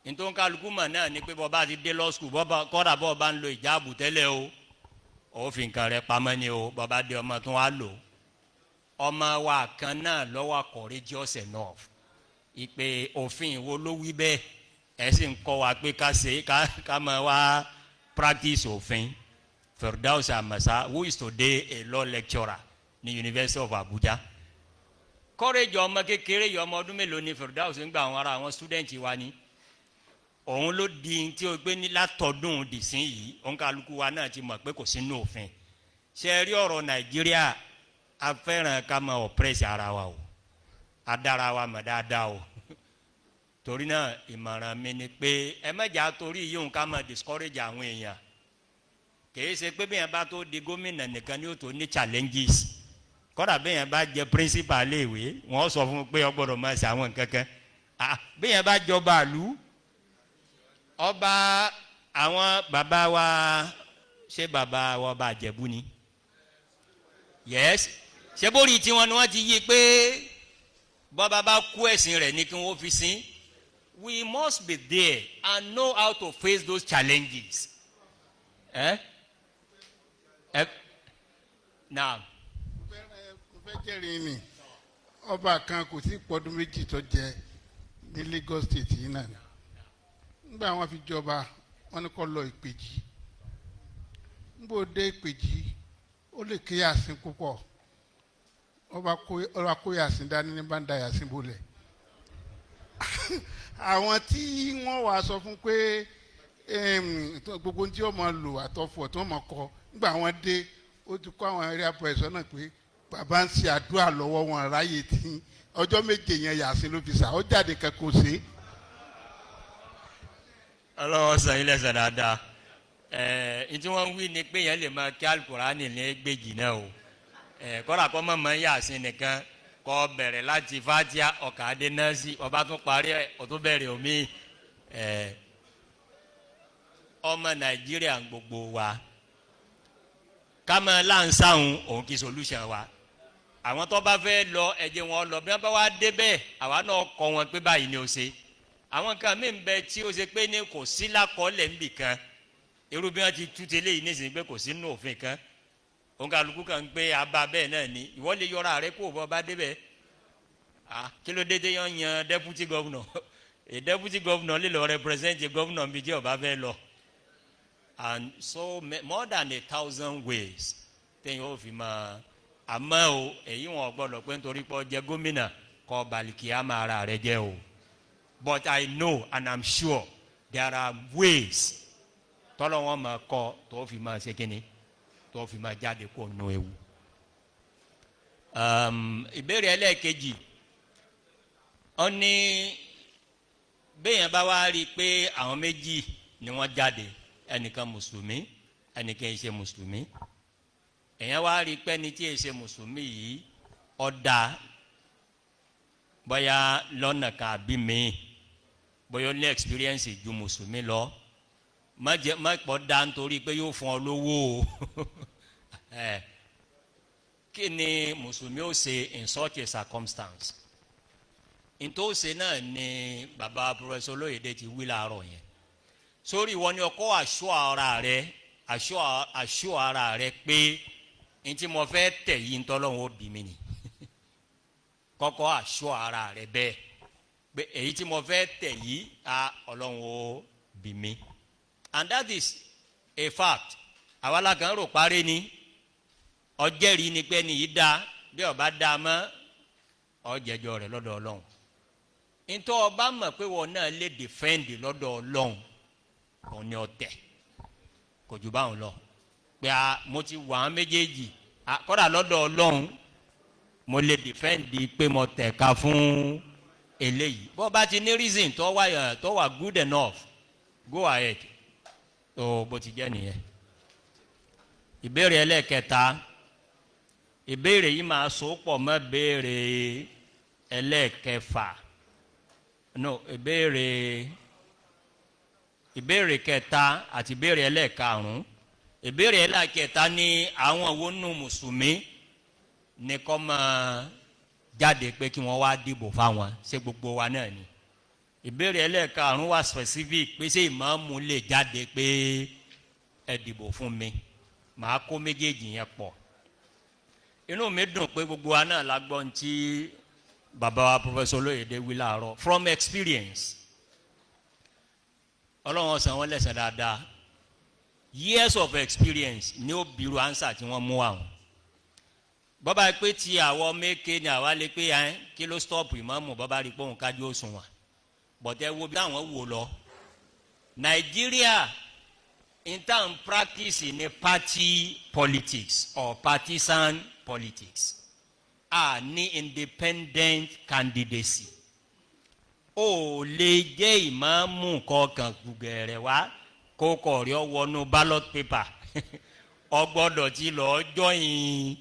nítorí kálukú mọ̀ náà ni pé bọ́ bá ti dé law school, bọ́ kọ́dà bọ́ bá ń lo hijabu tẹ́lẹ̀ o, ó fi nǹkan rẹ̀ pamọ́ ni o. Bọ́ bá dé, ọmọ tó wá lò, ọmọ wa kan náà lọ́wọ́ courageous enough ìpè òfin wo ló wí bẹ́ẹ̀? Ẹ sì ń kọ́ wa pé ká ṣe ká máa wá practice òfin. Firdaus Amasa, who is today a law lecturer ní University of Abuja. Courage ọmọ kékeré yìí, ọmọ ọdún mélòó ni Firdaus ń gba àwọn ará àwọn student wa ni, òun ló di tí o gbé ní látọdún dìsín yìí. Òun kálukú wa náà ti mọ̀ pé kò sínú òfin. Ṣe rí ọ̀rọ̀ Nàìjíríà, a fẹ́ràn ká máa oppress ara wa o, a dára wa mọ̀ dáadáa o. Torí náà, ìmọ̀ràn mi ni pé ẹ mẹ́jà torí yíyún ká máa discourage àwọn èèyàn. Kìí ṣe pé bí yẹn bá tó di gómìnà nìkan ni ó tó ní challenges. Kọ́dà bí yẹn bá jẹ principal léèwé, wọ́n sọ fún un pé ó gbọ́dọ̀ máa ṣe àwọn nǹkan kan. Bí yẹn bá jọba àlú, ọba, àwọn bàbá wa, ṣé bàbá wa ọba Àjẹ̀bú ni? Yes. Ṣé bórí tiwọn ni wọ́n ti yí pé bọ́ba bá kú, ẹ̀sìn rẹ̀ ní kí wọ́n fi sin? We must be there and know how to face those challenges. Eh? Eh? Now. Mo fẹ́ jẹ́rìí ni ọba kan kò tí ì pọ́dún 2 tó jẹ ní Lagos State yìí náà ni. Nígbà wọn fi jọba, wọn ní kó lọ Ìpèjì. Nígbà ó dé Ìpèjì, ó lè ké Yàsín púpọ̀. Ọba kó Yàsín dání ní bá ń da Yàsín bolẹ̀. Àwọn tí wọ́n wàá sọ fún pé gbogbo tí wọ́n máa lò àtọ̀fọ̀ tí wọ́n máa kọ, nígbà wọn dé, ó ti kó àwọn area boys sọ́nà pé bàbá ń ṣe àdúrà lọ́wọ́, wọn ráyè tí ọjọ́ 7 yẹn, Yàsín ló fi sà ó jáde kankan ṣe. Ọlọ́wọ́ sọ yín lẹ́sẹ̀ dáadáa. Ẹ̀ ẹ̀ tí wọ́n ń wí ni pé yẹn lè máa kí Alukurani ní gbèjì náà o. Ẹ̀ kọ́ra kọ́ mọ̀ mọ́ Yàsín nìkan kọ́ bẹ̀rẹ̀ láti Fatia ọ̀kadé nọ́ọ̀sì, ọba tún parí ẹ̀, ọ̀tún bẹ̀rẹ̀ omi. Ẹ̀ ọmọ Nàìjíríà gbogbo wa, ká láǹsáhùn òun kì í solution wa. Àwọn tó bá fẹ́ lọ, ẹ̀jẹ̀ wọn lọ. Bí wọ́n bá wá débẹ̀, àwa náà kọ́ wọn pé báyìí ni ó ṣe. Àwọn kan mí bẹ tí ó ṣe pé ní kò sí lákọọ́lẹ̀ níbì kan, irú bí wọ́n ti tú tẹ́lẹ̀ yìí nísìnyí pé kò sí nínú òfin kan. Òun kàlùkù kan pé abá bẹ́ẹ̀ náà ni ìwọ lè yọra rẹ kó o bọ́ bá débẹ̀. Ah, kí ló dé téyàn yan deputy governor? A deputy governor lè lọ represent a governor bí jẹ́ ọba fẹ́ lọ. And so more than 1,000 ways téyàn ó fi máa. Àmọ́ o, èyí wọn gbọ́dọ̀ pé nítorí pé ó jẹ́ gómìnà kọ́ balùkì á máa ra rẹ jẹ́ o. But I know and I'm sure there are ways tọ́lọ́ wọn máa kọ́ tó fi máa ṣe kínní, tó fi máa jáde kó nu ewu. Ìbéèrè ẹlẹ́ẹ̀kejì, ó ní béèyàn bá wá rí i pé àwọn méjì ni wọ́n jáde. Ẹnìkan mùsùlùmí, ẹnìkan yìí ṣe mùsùlùmí. Èèyàn wá rí i pé ẹni tí yìí ṣe mùsùlùmí yìí ọ̀dà, bóyá lọ́nà kan àbí mi, bóyá ó ní experience ju mùsùlùmí lọ. Má jẹ má pọ̀ dá nítorí pé yóò fún ọ lówó o. Ẹ kí ni mùsùlùmí ó ṣe in such a circumstance? Ntòsí náà ni baba Professor Olóyèdè ti wí láàárọ̀ yẹn sórí. Ìwọ ni ọkọ aṣọ ara rẹ, aṣọ ara rẹ pé ntí mo fẹ́ tẹ̀ yìí, ntọ́lọ́hún ó bí mi ni. Kọ́kọ́ aṣọ ara rẹ bẹ́ẹ̀ pé èyí tí mo fẹ́ tẹ̀ yìí, a Ọlọ́run ó bí mi. And that is a fact. Àwa la kàn rò parí ni ọjẹ́rìí ni pé nìyí dá. Bí ọba dá mọ́, ọjẹ́jọ́ rẹ̀ lọ́dọ̀ Ọlọ́run. Ntọ́ ọba mọ̀ pé wọn náà lè defend lọ́dọ̀ Ọlọ́run, òun ni ọ̀tẹ̀. Kò jù báwọn lọ pé a mo ti wà á méjèèjì kọ́dà lọ́dọ̀ Ọlọ́run, mo lè defend pé mo tẹ̀ka fún eléyìí. Bó bá ti ní reason tó wà good enough, go ahead. Tó bó ti jẹ́ nìyẹn. Ìbéèrè ẹlẹ́ẹ̀kẹta, ìbéèrè yìí máa so pọ̀ mọ́ béèrè ẹlẹ́ẹ̀kẹfà. No, ìbéèrè kẹta àti ìbéèrè ẹlẹ́ẹ̀karùn-ún. Ìbéèrè ẹlẹ́ẹ̀kẹta ní àwọn wo nù mùsùlùmí ní kọ́ máa jáde pé kí wọ́n wá dìbò fáwọn? Ṣé gbogbo wa náà ni? Ìbéèrè ẹlẹ́ẹ̀karùn-ún wà specific pé ṣé ìmáàmù lè jáde pé ẹ dìbò fún mi? Màá kó méjèèjì yẹn pọ̀. Inú mi dùn pé gbogbo wa náà la gbọ́ ntí bàbá wa Professor Olóyèdè wí láàárọ̀ from experience. Ọlọ́run san wọ́n lẹ́san dáadáa. Years of experience ní ó bírú answer tí wọ́n mú àwọn. Bọ́bá pé tí àwọn méke ni àwa lè pé ẹ kí ló stop ìmáàmù, bọ́bá rí pé òun kájú òṣùwọ̀n bọ̀tẹ́ wo bí àwọn wò lọ. Nàìjíríà in practice ní party politics or partisan politics, a ní independent candidacy. Ó lè jẹ́ ìmáàmù kọkàn gbùgẹ̀rẹ̀ wá kó kọ̀ rí ọ wọnú ballot paper. Ọ gbọ́dọ̀ ti lọ́ọ́ join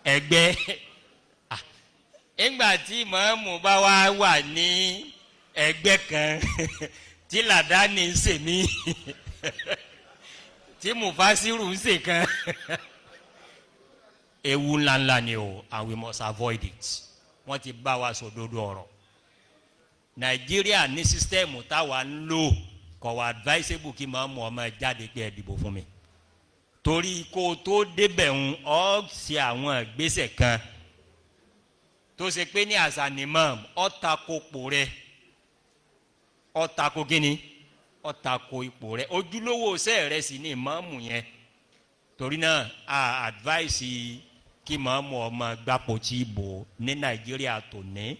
ẹgbẹ́. Nígbà tí ìmáàmù bá wá wà ní ẹgbẹ́ kan, tí làdáni ń sè mí, tí mufasiru ń sè kan, ewu ńláńlá ni o, and we must avoid it. Wọ́n ti bá wa sòdodo ọ̀rọ̀. Nàìjíríà ní system táwa ń lò, kò wá advisable kí màá mú ọmọ jáde pé ẹ dìbò fún mi, torí kó o tó débẹ̀ ń ọ́ ṣe àwọn ìgbésẹ̀ kan tó ṣe pé ní àṣà imam ọ́ tako ipò rẹ̀. Ọ́ tako kíni? Ọ́ tako ipò rẹ̀. Ojúlówó sẹ́ẹ̀ rẹ̀ sì ní ìmáàmù yẹn. Torí náà, a advice kí màámu ọmọ gbapò tí ìbò ní Nàìjíríà tó ní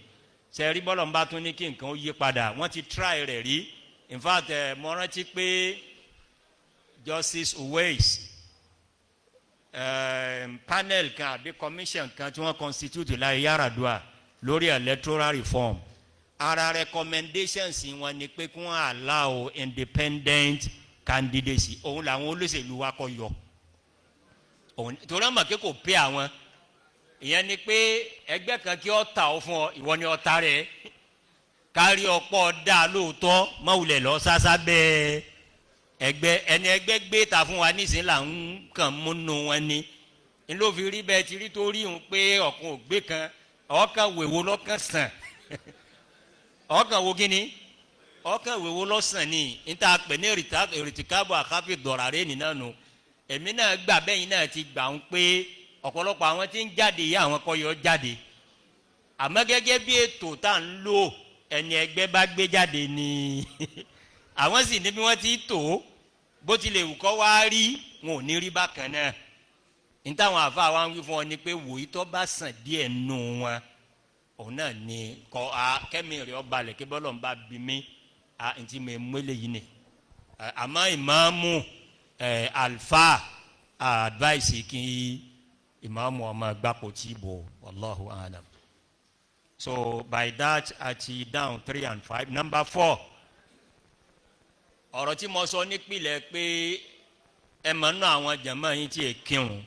sẹ́rí. Bọ́lọ̀ ń bá tún ní kí nǹkan ó yí padà, wọ́n ti try rẹ̀ rí. In fact, mo rántí pé Justice Uwais, panel kan àbí commission kan tí wọ́n constitute láyé Yar'Adua lórí electoral reform, ara recommendations wọn ni pé kí wọ́n allow independent candidacy. Òun làwọn olóṣèlú wa kọ yọ òun, torí wọn mọ̀ pé kò pé àwọn. Ìyẹn ni pé ẹgbẹ́ kan kí ọ ta ọ fún ọ, ìwọ ni ọ ta rẹ kárí ọ̀pọ̀ dá lóòótọ́. Mọ̀wulẹ̀ lọ sásá bẹ́ẹ̀ ẹgbẹ́ ẹni ẹgbẹ́ gbé ta fún wa nísìnyí là ń kàn múnú wọn ni n ló fi rí bẹ́ẹ̀ ti rí, tó rí òun pé ọ̀kan ò gbé kan, ọ̀kan wèwo lọ́kàn sàn, ọ̀kan wo kíni, ọ̀kan wèwo lọ́sàn ni n ta pè ní ارتكاب أخف الضررين nínú nù. Èmi náà gbà bẹ́yìn náà ti gbà ń pé ọ̀pọ̀lọpọ̀ àwọn tí ń jáde yìí, àwọn kọ́ yọ jáde. Àmọ́ gẹ́gẹ́ bí ètò tá à ń lò, ẹni ẹgbẹ́ bá gbé jáde ni àwọn sì ní bí wọ́n ti tò ó. Bó tilẹ̀ wù kọ́ wá rí, wọn ò ní rí bákan náà. Ní táwọn àfa wa ń wí fún ọ ni pé wòye tó bá sàn díẹ̀ nù wọn, òun náà ni kọ́ a kẹ́mi rẹ̀ ọ balẹ̀ kí bọ́lọ̀ ń bá bí mi a ntí mi mú eléyìí ni. Àmọ́ ìmáàmù ẹ̀ alfa advice kí ìmáàmù ọmọ gbapò tí bò. والله أعلم. So by that, àti down 3 and 5. Number 4. Ọ̀rọ̀ tí mo sọ nípìnlẹ̀ pé ẹ mọ̀ nínú àwọn jàmá yín tí ì kírun,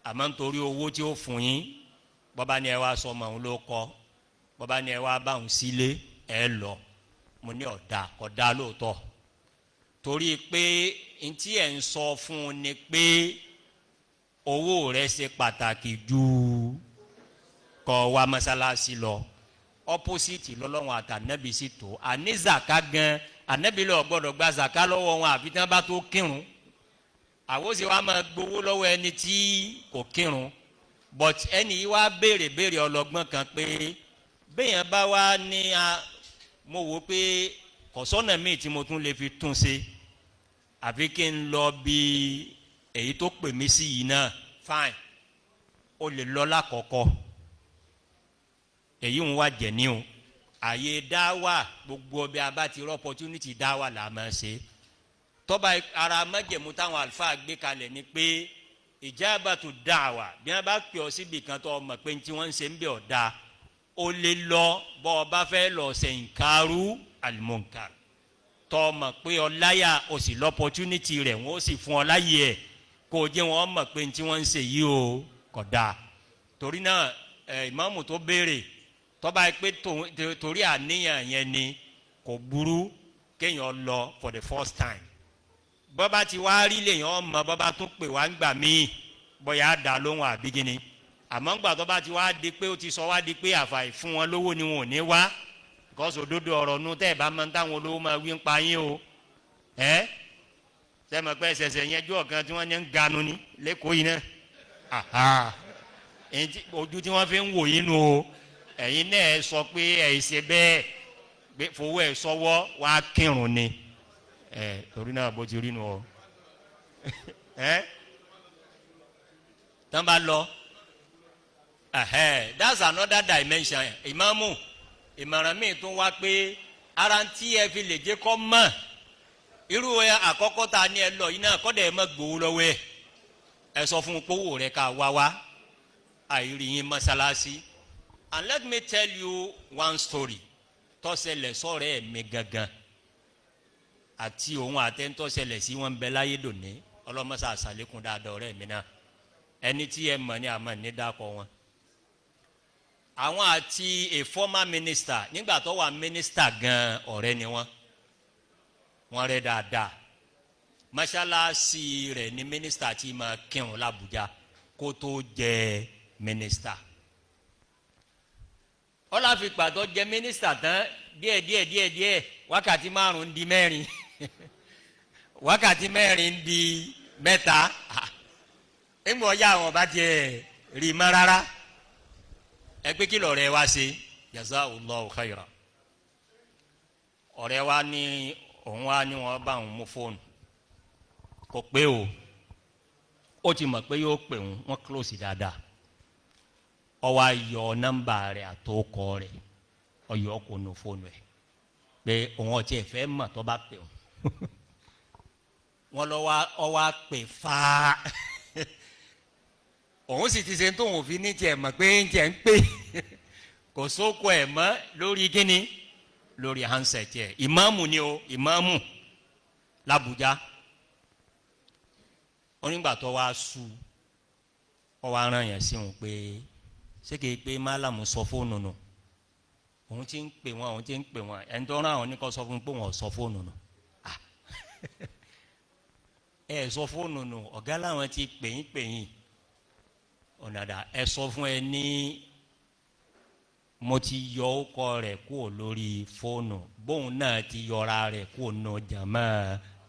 àmọ́ nítorí owó tí ó fún yín, bọ́ba ni ẹ wá sọ ọmọ òun ló kọ́, bọ́ba ni ẹ wá bá òun sílé, ẹ lọ. Mo ní ọ̀dà kọ̀dá lóòótọ́, torí pé ntí ẹ̀ ń sọ fún un ni pé owó rẹ̀ ṣe pàtàkì ju kọ́ wa mọ́sálásí lọ. Opposite lọ́lọ́run àtànẹ́bí sì tó àní zaka gan. Ànẹ́bí lọ gbọ́dọ̀ gba zaka lọ́wọ́ wọn àfi tí wọ́n bá tó kírun. Àwọn sì wá máa gbowó lọ́wọ́ ẹni tí kò kírun. But ẹni yìí wá béèrè béèrè ọlọ́gbọ́n kan pé béèyàn bá wá ní a, mo wò pé kọ̀sọ́nà míì tí mo tún lè fi tún ṣe àfi kí n lọ bí èyí tó pè mí sí yìí náà. Fine, o lè lọ lákọ̀ọ́kọ́, èyí ń wá jẹ̀ ní o. Àyè dáwà, gbogbo ọbẹ̀ abá ti rọ opportunity dáwà là máa ṣe. Tọ́ba ara májẹ̀mú táwọn àlùfáà gbé kalẹ̀ ni pé ìjábàtú dáwà, bí wọ́n bá pè ọ́ síbi kan tó mọ̀ pé tí wọ́n ń ṣe ń bẹ̀ ọ́ da, o lè lọ bọ́ ọ bá fẹ́ lọ ṣe nkaru alimunkar, tọ́ mọ̀ pé ọ láyà, o sì lọ́pọ̀tunity rẹ̀, wọ́n ó sì fún ọ láyè ẹ̀ kó o jẹ́ wọ́n mọ̀ pé tí wọ́n ń ṣe yìí o kò dáa. Torí náà ẹ ìmáàmù tó béèrè, tọ́ba yìí pé torí àníyàn yẹn ni, kò burú kéèyàn lọ for the first time. Bọ́ba ti wá rí lèèyàn mọ̀, bọ́ba tún pè wá ń gbà míì, bóyá á dá lóhùn àbí kíni. Àmọ́ ńgbà tọ́ba ti wá di pé ó ti sọ wá di pé àfàì fún wọn lówó ni wọn ò ní wá, because òdodo ọ̀rọ̀ nu tẹ́ ẹ̀ bá máa ń táwọn olówó máa wí ń pa yín o. Ẹ́ sẹ́mi pé ẹsẹ̀sẹ̀ yẹn ju ọ̀kan tí wọ́n ní ń ganu ni lẹ́kọ̀ọ́ yìí náà, ojú tí wọ́n fi ń wò yín nu o. Ẹ̀yin náà ẹ sọ pé ẹ̀ ṣe bẹ́ẹ̀ gbé fowó ẹ̀ sọ́wọ́ wá kírun ni ẹ̀, torí náà bó ti rí nu o. Ẹ̀ tán bá lọ, that's another dimension. Ìmáàmù, ìmọ̀ràn míì tún wá pé ara ń tí ẹ fi lè jẹ́ kọ́ mọ̀ irú ẹ àkọ́kọ́ ta ni ẹ lọ yìí náà, kọ́dà ẹ má gbowó lọ́wọ́ ẹ, ẹ sọ fún un pé owó rẹ ká wá wá àìrí yín mọ́sálásí. And let me tell you one story tó ṣẹlẹ̀ sọ̀rọ̀ ẹ̀ mi gangan àti òun àtẹ́ńtọ́ sí wọn bẹ láyé dòní. Ọlọ́mọṣà àṣàlékún dáadáa ọ̀rẹ́ mi náà, ẹni tí ẹ mọ̀ ní àmọ́ ní dákọ̀ wọn. Àwọn àti a former minister, nígbà tó wà minister gan, ọ̀rẹ́ ni wọ́n, wọ́n rẹ́ dáadáa. Mọ́ṣáláṣí rẹ̀ ní minister tí máa kírun l'Àbújá kó tó jẹ minister. Ọlọ́fipà tó jẹ minister tán, díẹ̀ díẹ̀ díẹ̀ díẹ̀, wákàtí 5 di 4, wákàtí 4 di 3. Ńgbọ́ ọ̀yá àwọn ọba tiẹ̀ rí mọ́ rárá. Ẹ pé kí lọ̀rẹ́ wa ṣe? Jazakallahu khaira. Ọ̀rẹ́ wa ní òun wa ní wọn bá òun mú fóònù, kò pé o, ó ti mọ̀ pé yóò pè òun, wọ́n close dáadáa. Ó wá yọ nọ́mbà rẹ̀ àtọkọ rẹ̀, ó yọ kó nu fóònù ẹ̀ pé òun ọtí ẹ̀ fẹ́ mọ̀ tó bá pè òun. Wọ́n lọ wá, ọ wá pè fáá, òun sì ti ṣe tóun òfin ní tiẹ̀ mọ̀ pé ń tiẹ̀ ń pè, kò sóko ẹ̀ mọ́ lórí kíni, lórí handset ẹ̀. Ìmáàmù ni o, ìmáàmù l'Àbújá. Onígbà tó wá su, ọ wá rán yẹn sí òun pé ṣé kìí pé málàmù sọ fóònù nù? Òun ti ń pè wọn, òun ti ń pè wọn. Ẹni tó rán àwọn oníkọ́ sọ fún un pé wọn ò sọ fóònù nù. Ẹ sọ fóònù nù, ọ̀gá làwọn ti pè yín pè yín. Ọ̀nàdà ẹ sọ fún ẹ ní mo ti yọ ọkọ rẹ̀ kúrò lórí fóònù, bóun náà ti yọra rẹ̀ kúrò nù jàmá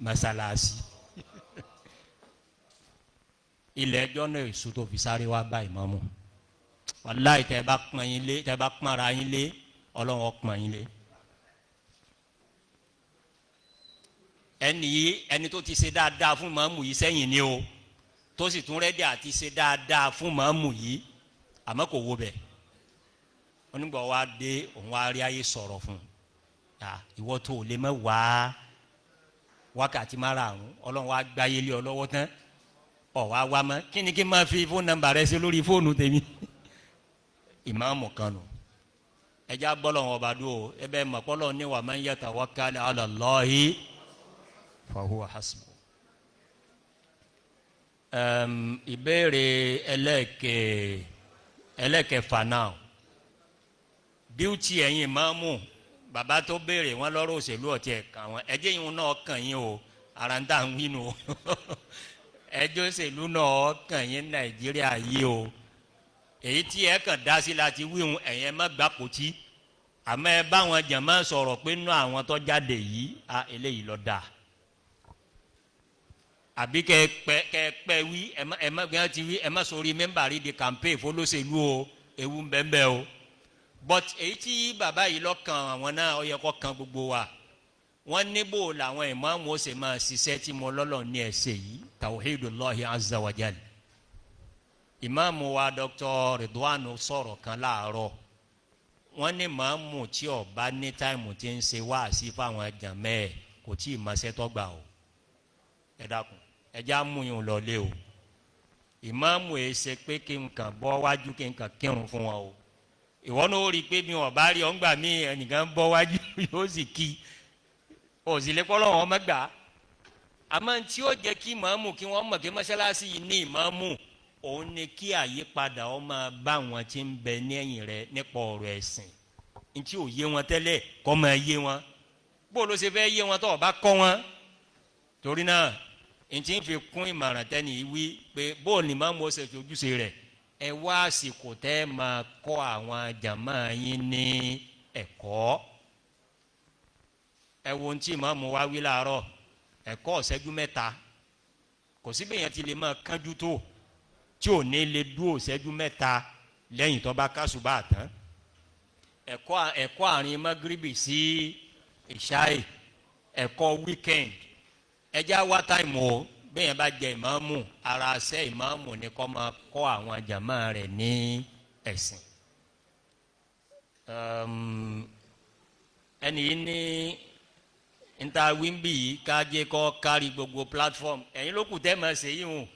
mọ́sálásí. Ilẹ̀ ẹjọ́ náà èso tó fi sáré wá bá ìmáàmù. Wàláì, tẹ́ bá pọ́n yín lé, tẹ́ bá pọ́n ara yín lé, Ọlọ́run ó pọ́n yín lé. Ẹni yìí, ẹni tó ti ṣe dáadáa fún ìmáàmù yìí sẹ́yìn ni o, tó sì tún rẹ́dí àti ṣe dáadáa fún màámù yìí, àmọ́ kò wo bẹ̀. Onígbà wa dé, òun wá rí ayé sọ̀rọ̀ fún un. Ìwọ tó o lè mọ̀ wá wákàtí 5, Ọlọ́run wá gbáyé lé ọ lọ́wọ́ tán, ọ̀ wá wá mọ́. Kí ni kí n máa fi fóònù nọ́mbà rẹ sí lórí fóònù tèmi? Ìmáàmù kan nù. Ẹja bọ́lọ̀ wọn bá dúró, ẹ bẹ́ẹ̀ mọ̀ pọ́lọ́ ní wa man yatawakkal ala Allahi. Fahuwa hasbu. Ìbéèrè ẹlẹ́kẹ̀fà náà, bíútì ẹ̀yin ìmáàmù, bàbá tó béèrè wọn lọ́rọ̀ òṣèlú ọ̀tí ẹ̀ka wọn, ẹjẹ́ yìí náà kàn yín o, ara ń tà ń wí nu o, ẹjọ́ òṣèlú náà kàn yín Nàìjíríà yìí o. Èyí tí ẹ kàn dá sí láti wíhun, ẹ̀yin ẹ má gbà pòtí, àmọ́ ẹ bá wọn jàmá sọ̀rọ̀ pé nínú àwọn tó jáde yìí, a eléyìí ló dáa, àbí kẹ pẹ wí, ẹ má gbẹ́ ti wí, ẹ má sọrí mẹ́mbàrí di campaign fọlọ́sẹ̀lú o, ewu ń bẹ́ẹ̀ bẹ́ẹ̀ o. But èyí tí bàbá yìí lọ́kàn àwọn náà, ó yẹ kó kan gbogbo wa. Wọ́n níbò làwọn ìmáàmù ó sì máa ṣiṣẹ́ tí mo lọ́lọ́ ní ẹsẹ̀ yìí, tawhidullahi azza wa jal. Ìmáàmù wa Dr. Ridwan sọ̀rọ̀ kan láàárọ̀, wọ́n ní ìmáàmù tí ó bá ní táìmù tí ń ṣe wáàsí fáwọn jàmẹ́ ẹ̀ kò tí ì máa ṣe tọ́gbà o. Ẹ dákun, ẹ já mú yín lọ lé o. Ìmáàmù yìí ṣe pé kí n kàn bọ́ wájú kí n kàn kírun fún wọn o. Ìwọ náà ó rí i pé mi ò bá rí ọ ńgbà mí, ẹnìkan bọ́ wájú yóò sì kí òsìlẹ̀ kọ́ lọ́wọ́ ọmọ gbà. Àmọ́ tí ó jẹ́ kí ìmáàmù kí wọ́n mọ̀ kí mọ́ṣáláṣí yìí ní ìmáàmù, òun ni kí àyípadà ó máa bá wọn tí ń bẹ ní ẹ̀yìn rẹ̀ nípa ọ̀rọ̀ ẹ̀sìn. Ntí ò yé wọn tẹ́lẹ̀ kọ́ máa yé wọn. Bó ló ṣe fẹ́ yé wọn tó o bá kọ́ wọn? Torí náà, ntí ń fi kún ìmọ̀ràn tẹ́ni wí pé bó ni ìmáàmù ó ṣe fi ojúṣe rẹ̀, ẹ wá àsìkò tẹ́ máa kọ́ àwọn jàmá yín ní ẹ̀kọ́. Ẹ wo ohun tí ìmáàmù wa wí láàárọ̀, ẹ̀kọ́ ìṣẹ́jú mẹ́ta. Kò síbẹ̀ yẹn ti lè máa kánjú tó tí ò ní lè dúró ìṣẹ́jú mẹ́ta lẹ́yìn tó bá kásùbà tán. Ẹ̀kọ́ àárín magribi sí ìṣáì, ẹ̀kọ́ weekend. Ẹ já wá táìmù o. Bẹ́ẹ̀ yẹn bá jẹ ìmáàmù, ara ṣẹ́ ìmáàmù ni kó máa kọ́ àwọn jàmá rẹ̀ ní ẹ̀sìn. Ẹni yìí ní nta wíńbì yìí ká jẹ́ kó kárí gbogbo platform, ẹ̀yin ló kù tẹ́ máa ṣe yìí hùn.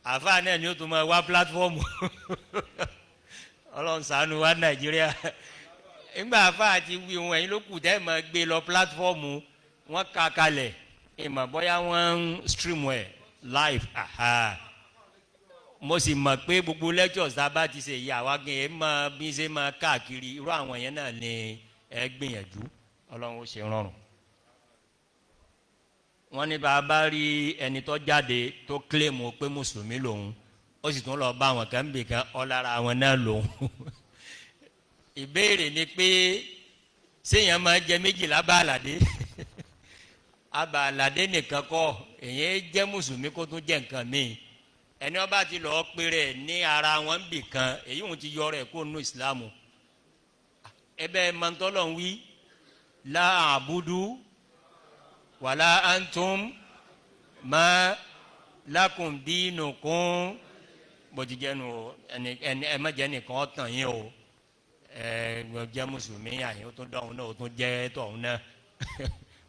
Àfáà náà ni ó tún máa wá platform. Ọlọ́run ṣàánú wa Nàìjíríà. Nígbà àfáà ti wí hùn, ẹ̀yin ló kù tẹ́ máa gbé lọ platform, wọ́n ka kalẹ̀, ìmọ̀ bóyá wọ́n ń stream ẹ̀ live. Aha. Mo sì mọ̀ pé gbogbo lectures tá a bá ti ṣe yìí, àwa gan ẹ̀ máa bí ṣe máa káàkiri, irú àwọn yẹn náà ni ẹ gbìyànjú, Ọlọ́run ó ṣe rọrùn. Wọ́n ní bàbá rí ẹni tó jáde tó claim pé mùsùlùmí lòun, ó sì tún lọ bá àwọn kan bì kan ọlára àwọn náà lòun. Ìbéèrè ni pé séèyàn máa jẹ méjìlá bá àlàdé? Àbá àlàdé nìkan kọ́, èyàn jẹ́ mùsùlùmí kó tún jẹ́ nǹkan míì. Ẹni wọ́n bá ti lọ́ọ́ péré ní ara wọn bì kan, èyí òun ti yọ rẹ̀ kó nù ìsìlámù. Ẹbẹ̀ mọ̀ntọ́lọ̀ ń wí, la àbúdú wàlá antum ma lakum dinukum. Bòtijẹ́nu ẹni ẹ má jẹ́ nìkan tàn yín o. Ẹ jẹ́ mùsùlùmí àyìn ó tún dọ̀hún náà, ó tún jẹ́ tọ̀hún náà.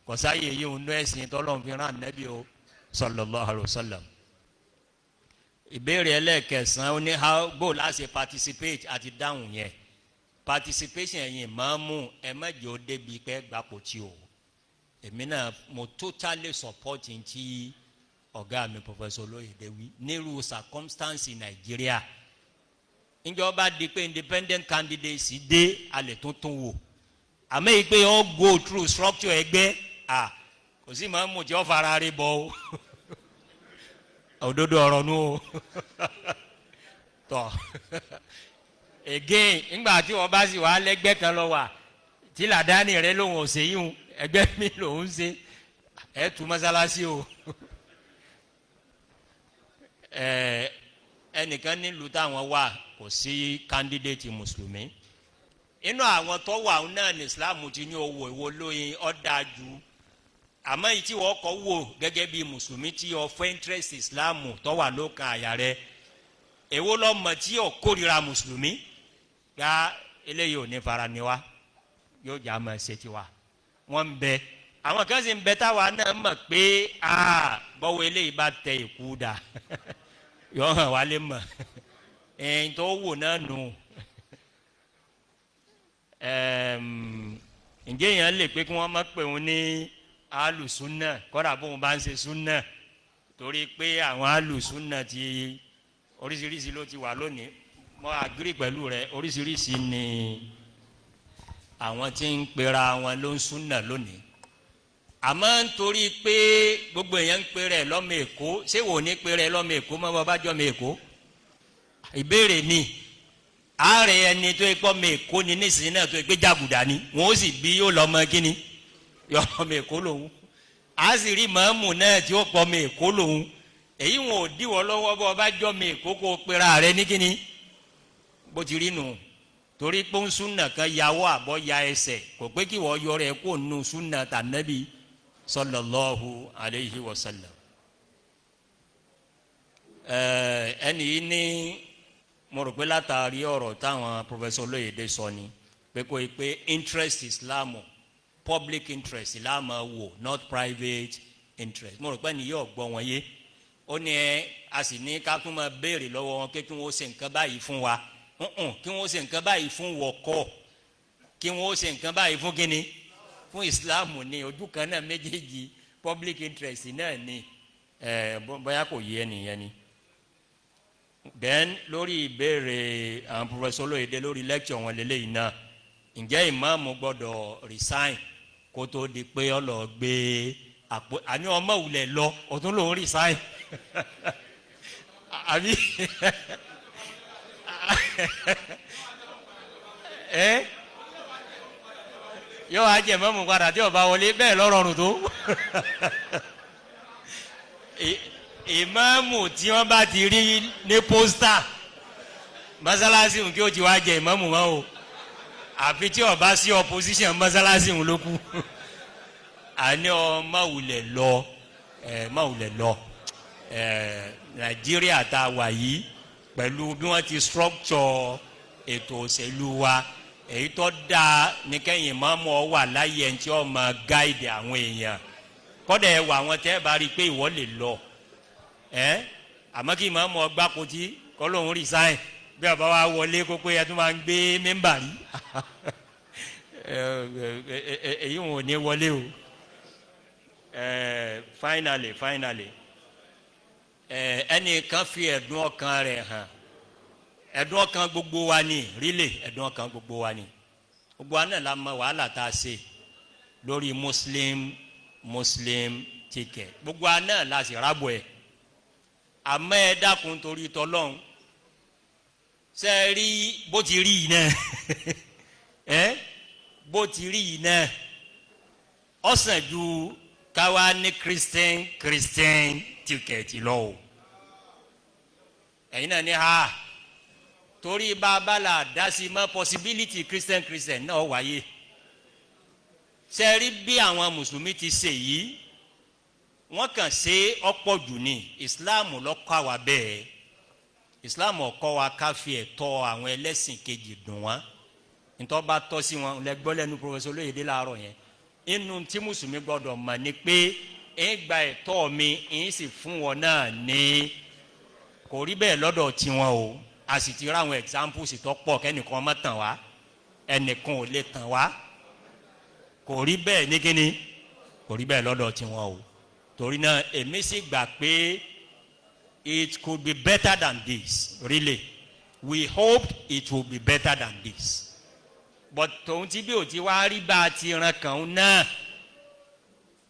Kọ̀sáyé yìí ń nú ẹ̀sìn tọ́lọ́run fi rán Ànábì o sallallahu alaihi wasallam. Ìbéèrè ẹlẹ́ẹ̀kẹsàn-án ó ní how bó la ṣe participate, àti dáhùn yẹn. Participation ẹ̀yin ìmáàmù, ẹ má jẹ́ ó débi pé gbapò tí o. Èmi náà mo totally support ti ọ̀gá mi Professor Olóyèdè wí nírú circumstance Nàìjíríà. Ìjọba di pé independent candidates dé, a lè tuntun wò. Àmọ́ yìí pé ó go through structure ẹgbẹ́, à kò sí ìmáàmù tí ó fara rí bọ́ o. Òdodo ọ̀rọ̀ nu o. Tọ́ again, ńgbà tí wọ́n bá sì wá lẹ́gbẹ́ kan lọ wà tí làdáni rẹ lòun ò ṣe yíhun, ẹgbẹ́ mi lòun ṣe, ẹ tú mọ́sálásí o. Ẹnìkan nílùú táwọn wà kò sí candidate mùsùlùmí. Inú àwọn tó wà náà ní Islam ti ní owó ìwo lóyin ọ̀dà ju. Àmọ́ èyí tí wọ́n kọ́ wò gẹ́gẹ́ bí mùsùlùmí tí ó fẹ́ interest Islam tó wà lókàn àyà rẹ̀, èwo lọ́mọ tí ó kórìíra mùsùlùmí gba eléyìí ò ní fara ni wa, yóò jà máa ṣe tiwa. Wọ́n ń bẹ, àwọn kan sì ń bẹ táwa náà mọ̀ pé bọ́wọ́ eléyìí bá tẹ ìkú dà yóò hàn wá lé mọ̀ ẹ̀yìn tó wò náà nù. Ǹjẹ́ èèyàn lè pé kí wọ́n má pè wọ́n ní Alùsúnà kọ́dà bóun bá ń ṣe súnà, torí pé àwọn alùsúnà ti oríṣiríṣi ló ti wà lónìí. Mo agree pẹ̀lú rẹ, oríṣiríṣi ni àwọn tí ń pera wọn ló ń súnà lónìí. Àmọ́ nítorí pé gbogbo èèyàn ń pera ẹ̀ lọ́mọ Èkó, ṣé wò ní pera ẹ̀ lọ́mọ Èkó mọ́ bọ́ bá jọ́ ọmọ Èkó? Ìbéèrè ni. Ààrẹ ẹni tó ikọ́ ọmọ Èkó ni nísìnyí náà tó gbé jàgùdà ni, wọn ó sì bí yóò lọ́mọ kíni, yọ ọmọ Èkó lòun. A sì rí màámù náà tí ó pọ̀ ọmọ Èkó lòun. Èyí wọn ò díwọ́ lọ́wọ́ bọ́ bá jọ́ ọmọ Èkó kó pera rẹ ní kíni, bó ti rí nù. Torí pé ń súnà kan yàwó àbọ̀ ya ẹsẹ̀, kò pé kí wọ́n yọ rẹ̀ kó nu súnà tànàbí sallallahu alayhi wa sallam. Ẹni yìí ní mo rò pé látàrí ọ̀rọ̀ táwọn Professor Olóyèdè sọ ni pé kò yí pé interest Islam, public interest Islam wò, not private interest. Mo rò pé ní yóò gbọ́ wọn yé. Ó ní ẹ a sì ní ká tún máa béèrè lọ́wọ́ wọn pé kí wọ́n ṣe nǹkan báyìí fún wa, kí wọ́n ṣe nǹkan báyìí fún wọ̀kọ́, kí wọ́n ṣe nǹkan báyìí fún kíni, fún Islam ní ojú kan náà méjèèjì, public interest náà ni. Bóyá kò yé ẹnìyẹn ni. Then lórí ìbéèrè àwọn Professor Olóyèdè lórí lecture wọn lélẹ́yìí náà, ǹjẹ́ ìmáàmù gbọ́dọ̀ resign kó tó di pé ó lọ gbé àpò? Àní ọmọ wulẹ̀ lọ, ọ̀tún lòún resign àbí ẹ yóò wá jẹ mọ́mú padà tí ọba wọlé bẹ́ẹ̀ lọ́rọ̀rùn tó. Ìmáàmù tí wọ́n bá ti rí ní pósítà mọ́sálásí òun kí ó ti wá jẹ ìmáàmù wọn o, àfi tí ọba sí opposition mọ́sálásí òun ló kù. Àní ọ mọ̀wulẹ̀ lọ, ẹ mọ̀wulẹ̀ lọ. Ẹ Nàìjíríà tá a wà yìí, pẹ̀lú bí wọ́n ti structure ètò òṣèlú wa, èyí tó dáa ní kẹ́yìn ìmáàmù ọ wà láyé ẹni tí ó máa guide àwọn èèyàn. Kọ́dà ẹ wà àwọn tẹ́ bá rí i pé ìwọ lè lọ ẹ, àmọ́ kí ìmáàmù ọgbà kotí kọ́ lóun resign, bí ọba wa wọlé kó pé ẹ tún máa ń gbé mẹ́mbà rí, èyí wọn ò ní wọlé o. Finally ẹnìkan fi ẹ̀dùn ọkàn rẹ̀ hàn. Ẹ̀dùn ọkàn gbogbo wa ni, really ẹ̀dùn ọkàn gbogbo wa ni. Gbogbo wa náà la mọ wàhálà tá a ṣe lórí Muslim ticket, gbogbo wa náà la sì rábọ̀ ẹ̀. Àmọ́ ẹ dákun torí tọ́lọ́hún, ṣe é rí bó ti rí yìí náà, ẹ bó ti rí yìí náà, ó sàn ju káwa ní Christian ticket lọ o. Ẹ̀yin náà ní ha torí bàbá la dá sí mọ́ possibility Christian náà wáyé. Ṣe é rí bí àwọn mùsùlùmí ti ṣe yìí, wọ́n kàn ṣe ọ̀pọ̀ jù ní. Islam ló kọ́ àwa bẹ́ẹ̀. Islam ó kọ́ wa ká fi ẹ̀tọ́ àwọn ẹlẹ́sìn kejì dùn wọ́n. Ntọ́ bá tọ́ sí wọn lẹ gbọ́ lẹ́nu Professor Olóyèdè láàárọ̀ yẹn. Inú tí mùsùlùmí gbọ́dọ̀ mọ̀ ni pé ń gba ẹ̀tọ́ mi, ń sì fún wọn náà ní. Kò rí bẹ́ẹ̀ lọ́dọ̀ tiwọn o. A sì ti rí àwọn examples tó pọ̀, kẹ́nìkan má tàn wá, ẹnìkan ò lè tàn wá. Kò rí bẹ́ẹ̀ ní kíni, kò rí bẹ́ẹ̀ lọ́dọ̀ tiwọn o. Torí náà èmi sì gbà pé it could be better than this, really. We hoped it will be better than this, but tòun ti bí o ti wá rí bá a ti ran kàn ń náà,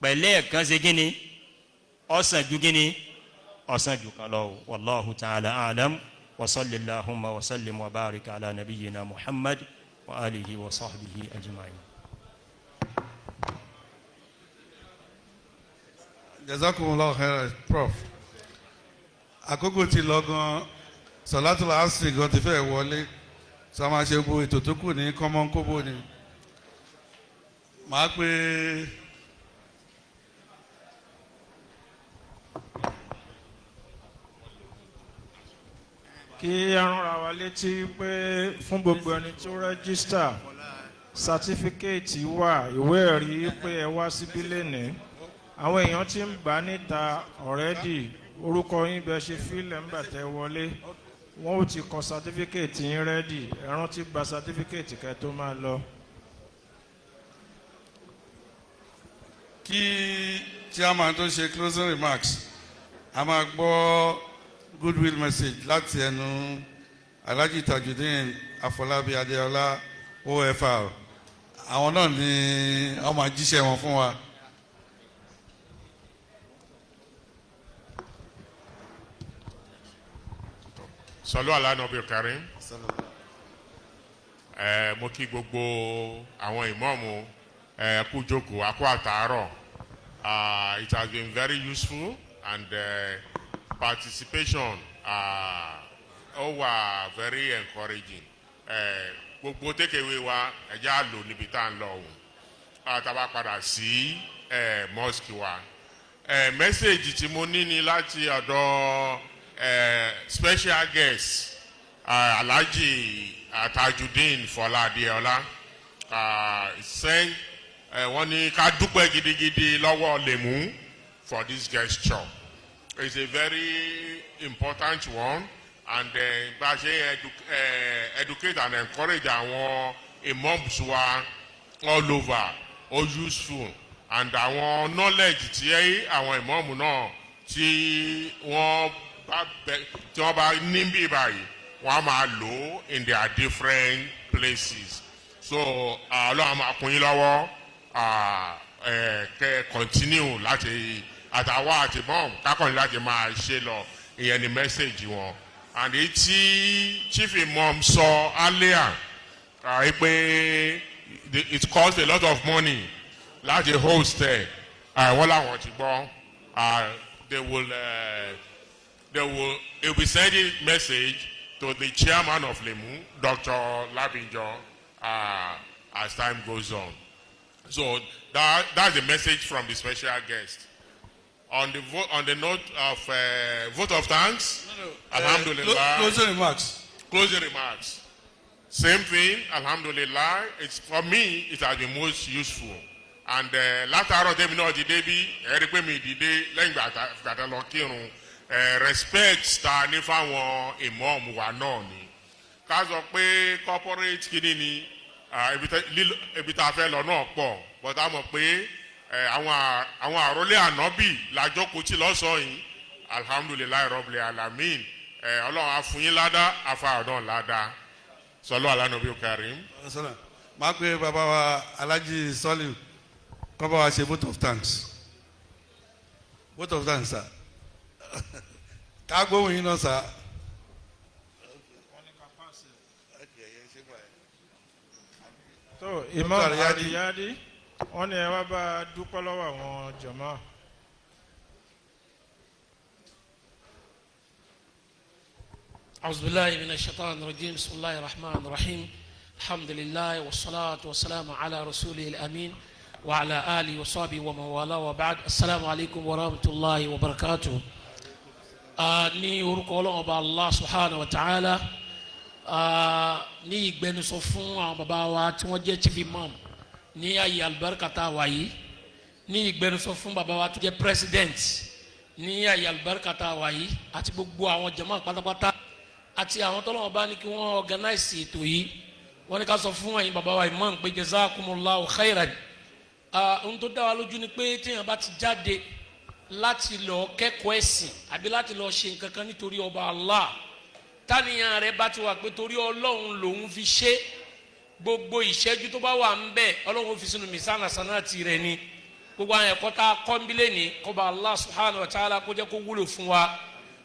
pẹ̀lẹ́ ẹ̀kan ṣe kíni, ọ̀sán ju kíni, ọ̀sán ju kan lọ. Wallahu ta'ala a'lam, wa sallallahu wa sallim wa barika ala nabiyyina Muhammad wa alihi wa sahbihi ajma'in. Jazakumullahu khairan, Prof. Àkókò ti lọ gan, Salatul Asri gan ti fẹ́ wọlé, sọ ma ṣe gbogbo ètò tó kù ní kọ́mọ́nkóbó ni. Màá pe Kí a ránra wa létí pé fún gbogbo ẹni tó register, sátífíkẹ́ẹ̀tì wà, ìwé ẹ̀rí pé ẹ wá síbí lénìí. Àwọn èèyàn ti ń gbà níta already. Orúkọ yín bẹ ṣe fílẹ̀ ńgbà tẹ́ wọlé, wọ́n ó ti kọ sátífíkẹ́ẹ̀tì yín ready. Ẹ rántí gba sátífíkẹ́ẹ̀tì kẹ́ tó máa lọ. Kí chairman tó ṣe closing remarks, a máa gbọ́ goodwill message láti ẹnu Alhaji Tajudeen Afọlábí Adéọlá OFR. Àwọn náà ni wọ́n máa jíṣẹ́ wọn fún wa. Sọlú alánàbí Karim. Ẹ mo kí gbogbo àwọn ìmọ̀ọ́mù, ẹ kú jókòó, akó àtàárọ̀. It has been very useful and participation ó wà very encouraging. Gbogbo takeaway wa, ẹ jẹ́ á lò níbi tá à ń lọ òun tá a bá padà sí mosque wa. Message tí mo ní ni láti ọ̀dọ̀ special guest, Alhaji Tajudeen Fọlá Adéọlá send. Wọ́n ní ká dúpẹ́ gidigidi lọ́wọ́ Lemu for this gesture. It's a very important one and bá a ṣe educate and encourage àwọn imams wa all over, ó useful, and àwọn knowledge tí àwọn imam náà tí wọ́n bá ní bí báyìí, wọ́n á máa lò ó in their different places. So Ọlọ́run á máa kún yín lọ́wọ́, kẹ́ continue láti àtàwọn àti mọ́ọ̀mù kákànlá láti máa ṣe lọ. Ìyẹn ni message wọn. And èyí tí chief imam sọ earlier pé it cost a lot of money láti host ẹ̀, wọ́n làwọn ti gbọ́. They will be sending message to the chairman of Lemu, Dr. Labinjo, as time goes on. So that's the message from the special guest. On the note of vote of thanks, No, Alhamdulillah. Closing remarks. Closing remarks. Same thing, Alhamdulillah. It's for me, it has been most useful. And látàárọ̀ tẹ́mi náà ti débí, ẹ rí pé mi dìde lẹ́yìn ìgbà tá lọ kírun. Respect ta ní fáwọn ìmọ̀ọ́mù wa náà ni. Ká sọ pé corporate kìíní ni ibi tá a fẹ́ lọ náà pọ̀, but a mọ̀ pé àwọn àrólé ànábì làjókòó tí lọ́sàn-án yìí. Alhamdulillahi Rabbil Alamin. Ọlọ́run á fún yín ládá, àfa ọ̀dọ́ ládá. Sọlọ́ alánàbí Karim. Máa pe bàbá wa Alhaji Sọ́lì kọ́ bá wa ṣe vote of thanks. Vote of thanks, sir. Ká gbóhùn yín náà, sir. So Imam Dr. Riyadi. Ariyadi, wọ́n ní ẹ wá bá a dúpẹ́ lọ́wọ́ àwọn jàmáà. أعوذ بالله من الشيطان الرجيم. بسم الله الرحمن الرحيم. الحمد لله والصلاة والسلام على رسوله الأمين وعلى آله وصحبه ومن والاه وبعد. السلام عليكم ورحمة الله وبركاته. Ní orúkọ Ọlọ́run Ọba Allah subhanahu wa ta'ala, ní ìgbẹnusọ fún àwọn bàbá wa tí wọ́n jẹ́ chief imam ní ayé alibarika tá a wà yìí, ní ìgbẹnusọ fún bàbá wa tó jẹ́ president ní ayé alibarika tá a wà yìí, àti gbogbo àwọn jama pátápátá àti àwọn tọ́lọ́wọ́n bá ní kí wọ́n organize ètò yìí, wọ́n ní ká sọ fún ẹ̀yin bàbá wa imam pé jazakumullahu khairan. Ohun tó dá wa lójú ni pé téèyàn bá ti jáde láti lọ kẹ́kọ̀ọ́ ẹ̀sìn àbí láti lọ ṣe nǹkan kan nítorí ọba Allah, táníyàn rẹ̀ bá ti wà pé torí Ọlọ́run lòun fi ṣe, gbogbo ìṣẹ́jú tó bá wà ń bẹ̀, Ọlọ́run fi sínú misana sanati rẹ̀ ni. Gbogbo àwọn ẹ̀kọ́ tá a kọ́ ń bílẹ̀ ní kọba Allah subhanahu wa ta'ala kó jẹ́ kó wúlò fún wa.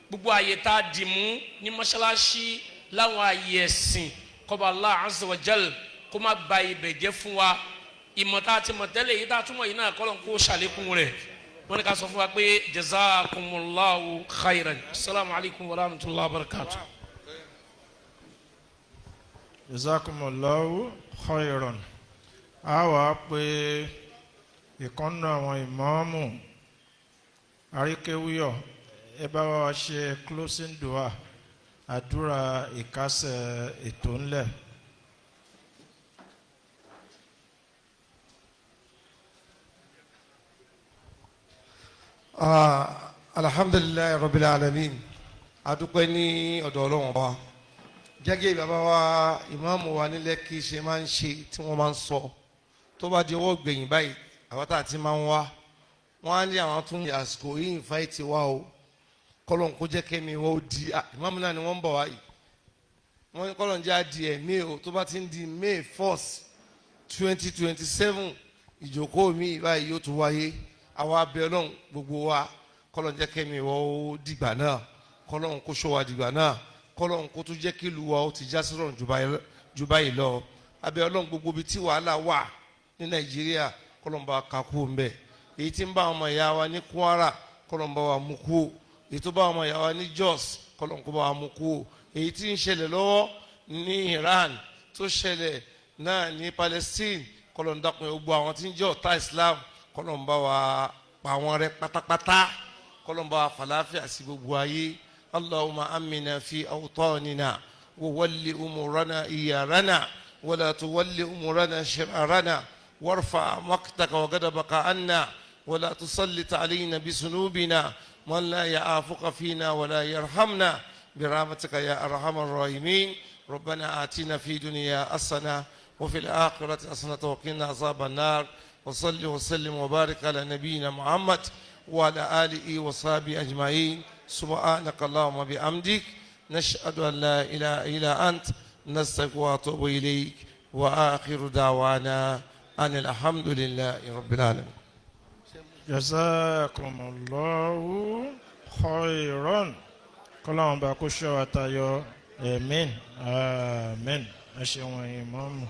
Gbogbo àyè tá a dì mú ní mọ́ṣáláṣí láwọn àyè ẹ̀sìn, kọba Allah azza wa jal kó má ba ibẹ̀ jẹ́ fún wa. Ìmọ̀ tá a ti mọ̀ tẹ́lẹ̀, yìí tá a túmọ̀ yìí náà, kọ́lọ́n kó ṣàlékún rẹ̀. Wọ́n ní ká sọ fún wa pé jazakumullahu khairan. Asalaamu alaykum wa rahmatulahi wa barakatuh. Jazakumullahu khairan. A wà pé ìkànnì àwọn ìmáàmù àríkéwúyọ̀, ẹ bá wa ṣe closing dua, àdúrà ìkásẹ̀ ètò ńlẹ̀. Alhamdulilayi rabbil alamin. Adúpẹ́ ní ọ̀dọ̀ Ọlọ́run ọba. Gẹ́gẹ́ bàbá wa ìmáàmù wa nílẹ̀ kí ṣe máa ń ṣe tí wọ́n máa ń sọ, tó bá di ọwọ́ gbẹ̀yìn báyìí, àwọn tá a ti máa ń wá Wọ́n á ní àwọn tún àsìkò yìí invite wa o, kọ́lọ́n kó jẹ́ kẹ́mi wọ́n ó di ìmáàmù náà ni wọ́n ń bọ̀ wáyìí. Wọ́n ní kọ́lọ́n jẹ́ àdì ẹ̀mí o, tó bá ti ń di May 1, 2027, ìjókòó mi báyìí yóò tún wáyé. Àwa abẹ́ Ọlọ́run gbogbo wa, kọ́lọ́n jẹ́ kẹ́mi wọ́n ó dìgbà náà, kọ́lọ́n kó ṣọ́ wa dìgbà náà, kọ́lọ́n kó tún jẹ́ kí ìlú wa ó ti já sọ̀rọ̀ jù báyìí lọ. Abẹ́ Ọlọ́run, gbogbo ibi tí wàhálà wà ní Nàìjíríà, kọ́lọ́n bá kakú ń bẹ̀. Èyí tí ń bá ọmọ ìyá wa ní Kwara, kọ́lọ́n bá wa mú kú. Èyí tó bá ọmọ ìyá wa ní Jos, kọ́lọ́n kó bá wa mú kú. Èyí tí ń ṣẹlẹ̀ lọ́wọ́ ní Iran, tó ṣẹlẹ̀ náà ní Palestine, kọ́lọ́n dákun, gbogbo àwọn tí ń jẹ́ ọ̀tá Islam, kọ́lọ́n bá wa pa wọ́n rẹ́ pátápátá, kọ́lọ́n bá wa fàlàáfíà sí gbogbo ayé. اللهم أمنا في أوطاننا وول أمورنا إيارنا ولا تول أمورنا شرارنا، وارفع مقتك وغضبك عنا، ولا تسلط علينا بذنوبنا من لا يعافك فينا ولا يرحمنا، برحمتك يا أرحم الراحمين. ربنا آتنا في دنيا حسنة وفي الآخرة حسنة وقنا عذاب النار، وصل وسلم وبارك على نبينا محمد وعلى آله وصحبه أجمعين. سبحانك اللهم وبحمدك، نشهد أن لا إله إلا أنت، نستغفرك وأتوب إليك، وآخر دعوانا أن الحمد لله رب العالمين. Jazakumullahu khairan. Kọ́lọ́run bá kó ṣọ́ wa tayọ. Amen, amen. Ẹ ṣeun, ẹ̀yin mọ́mù.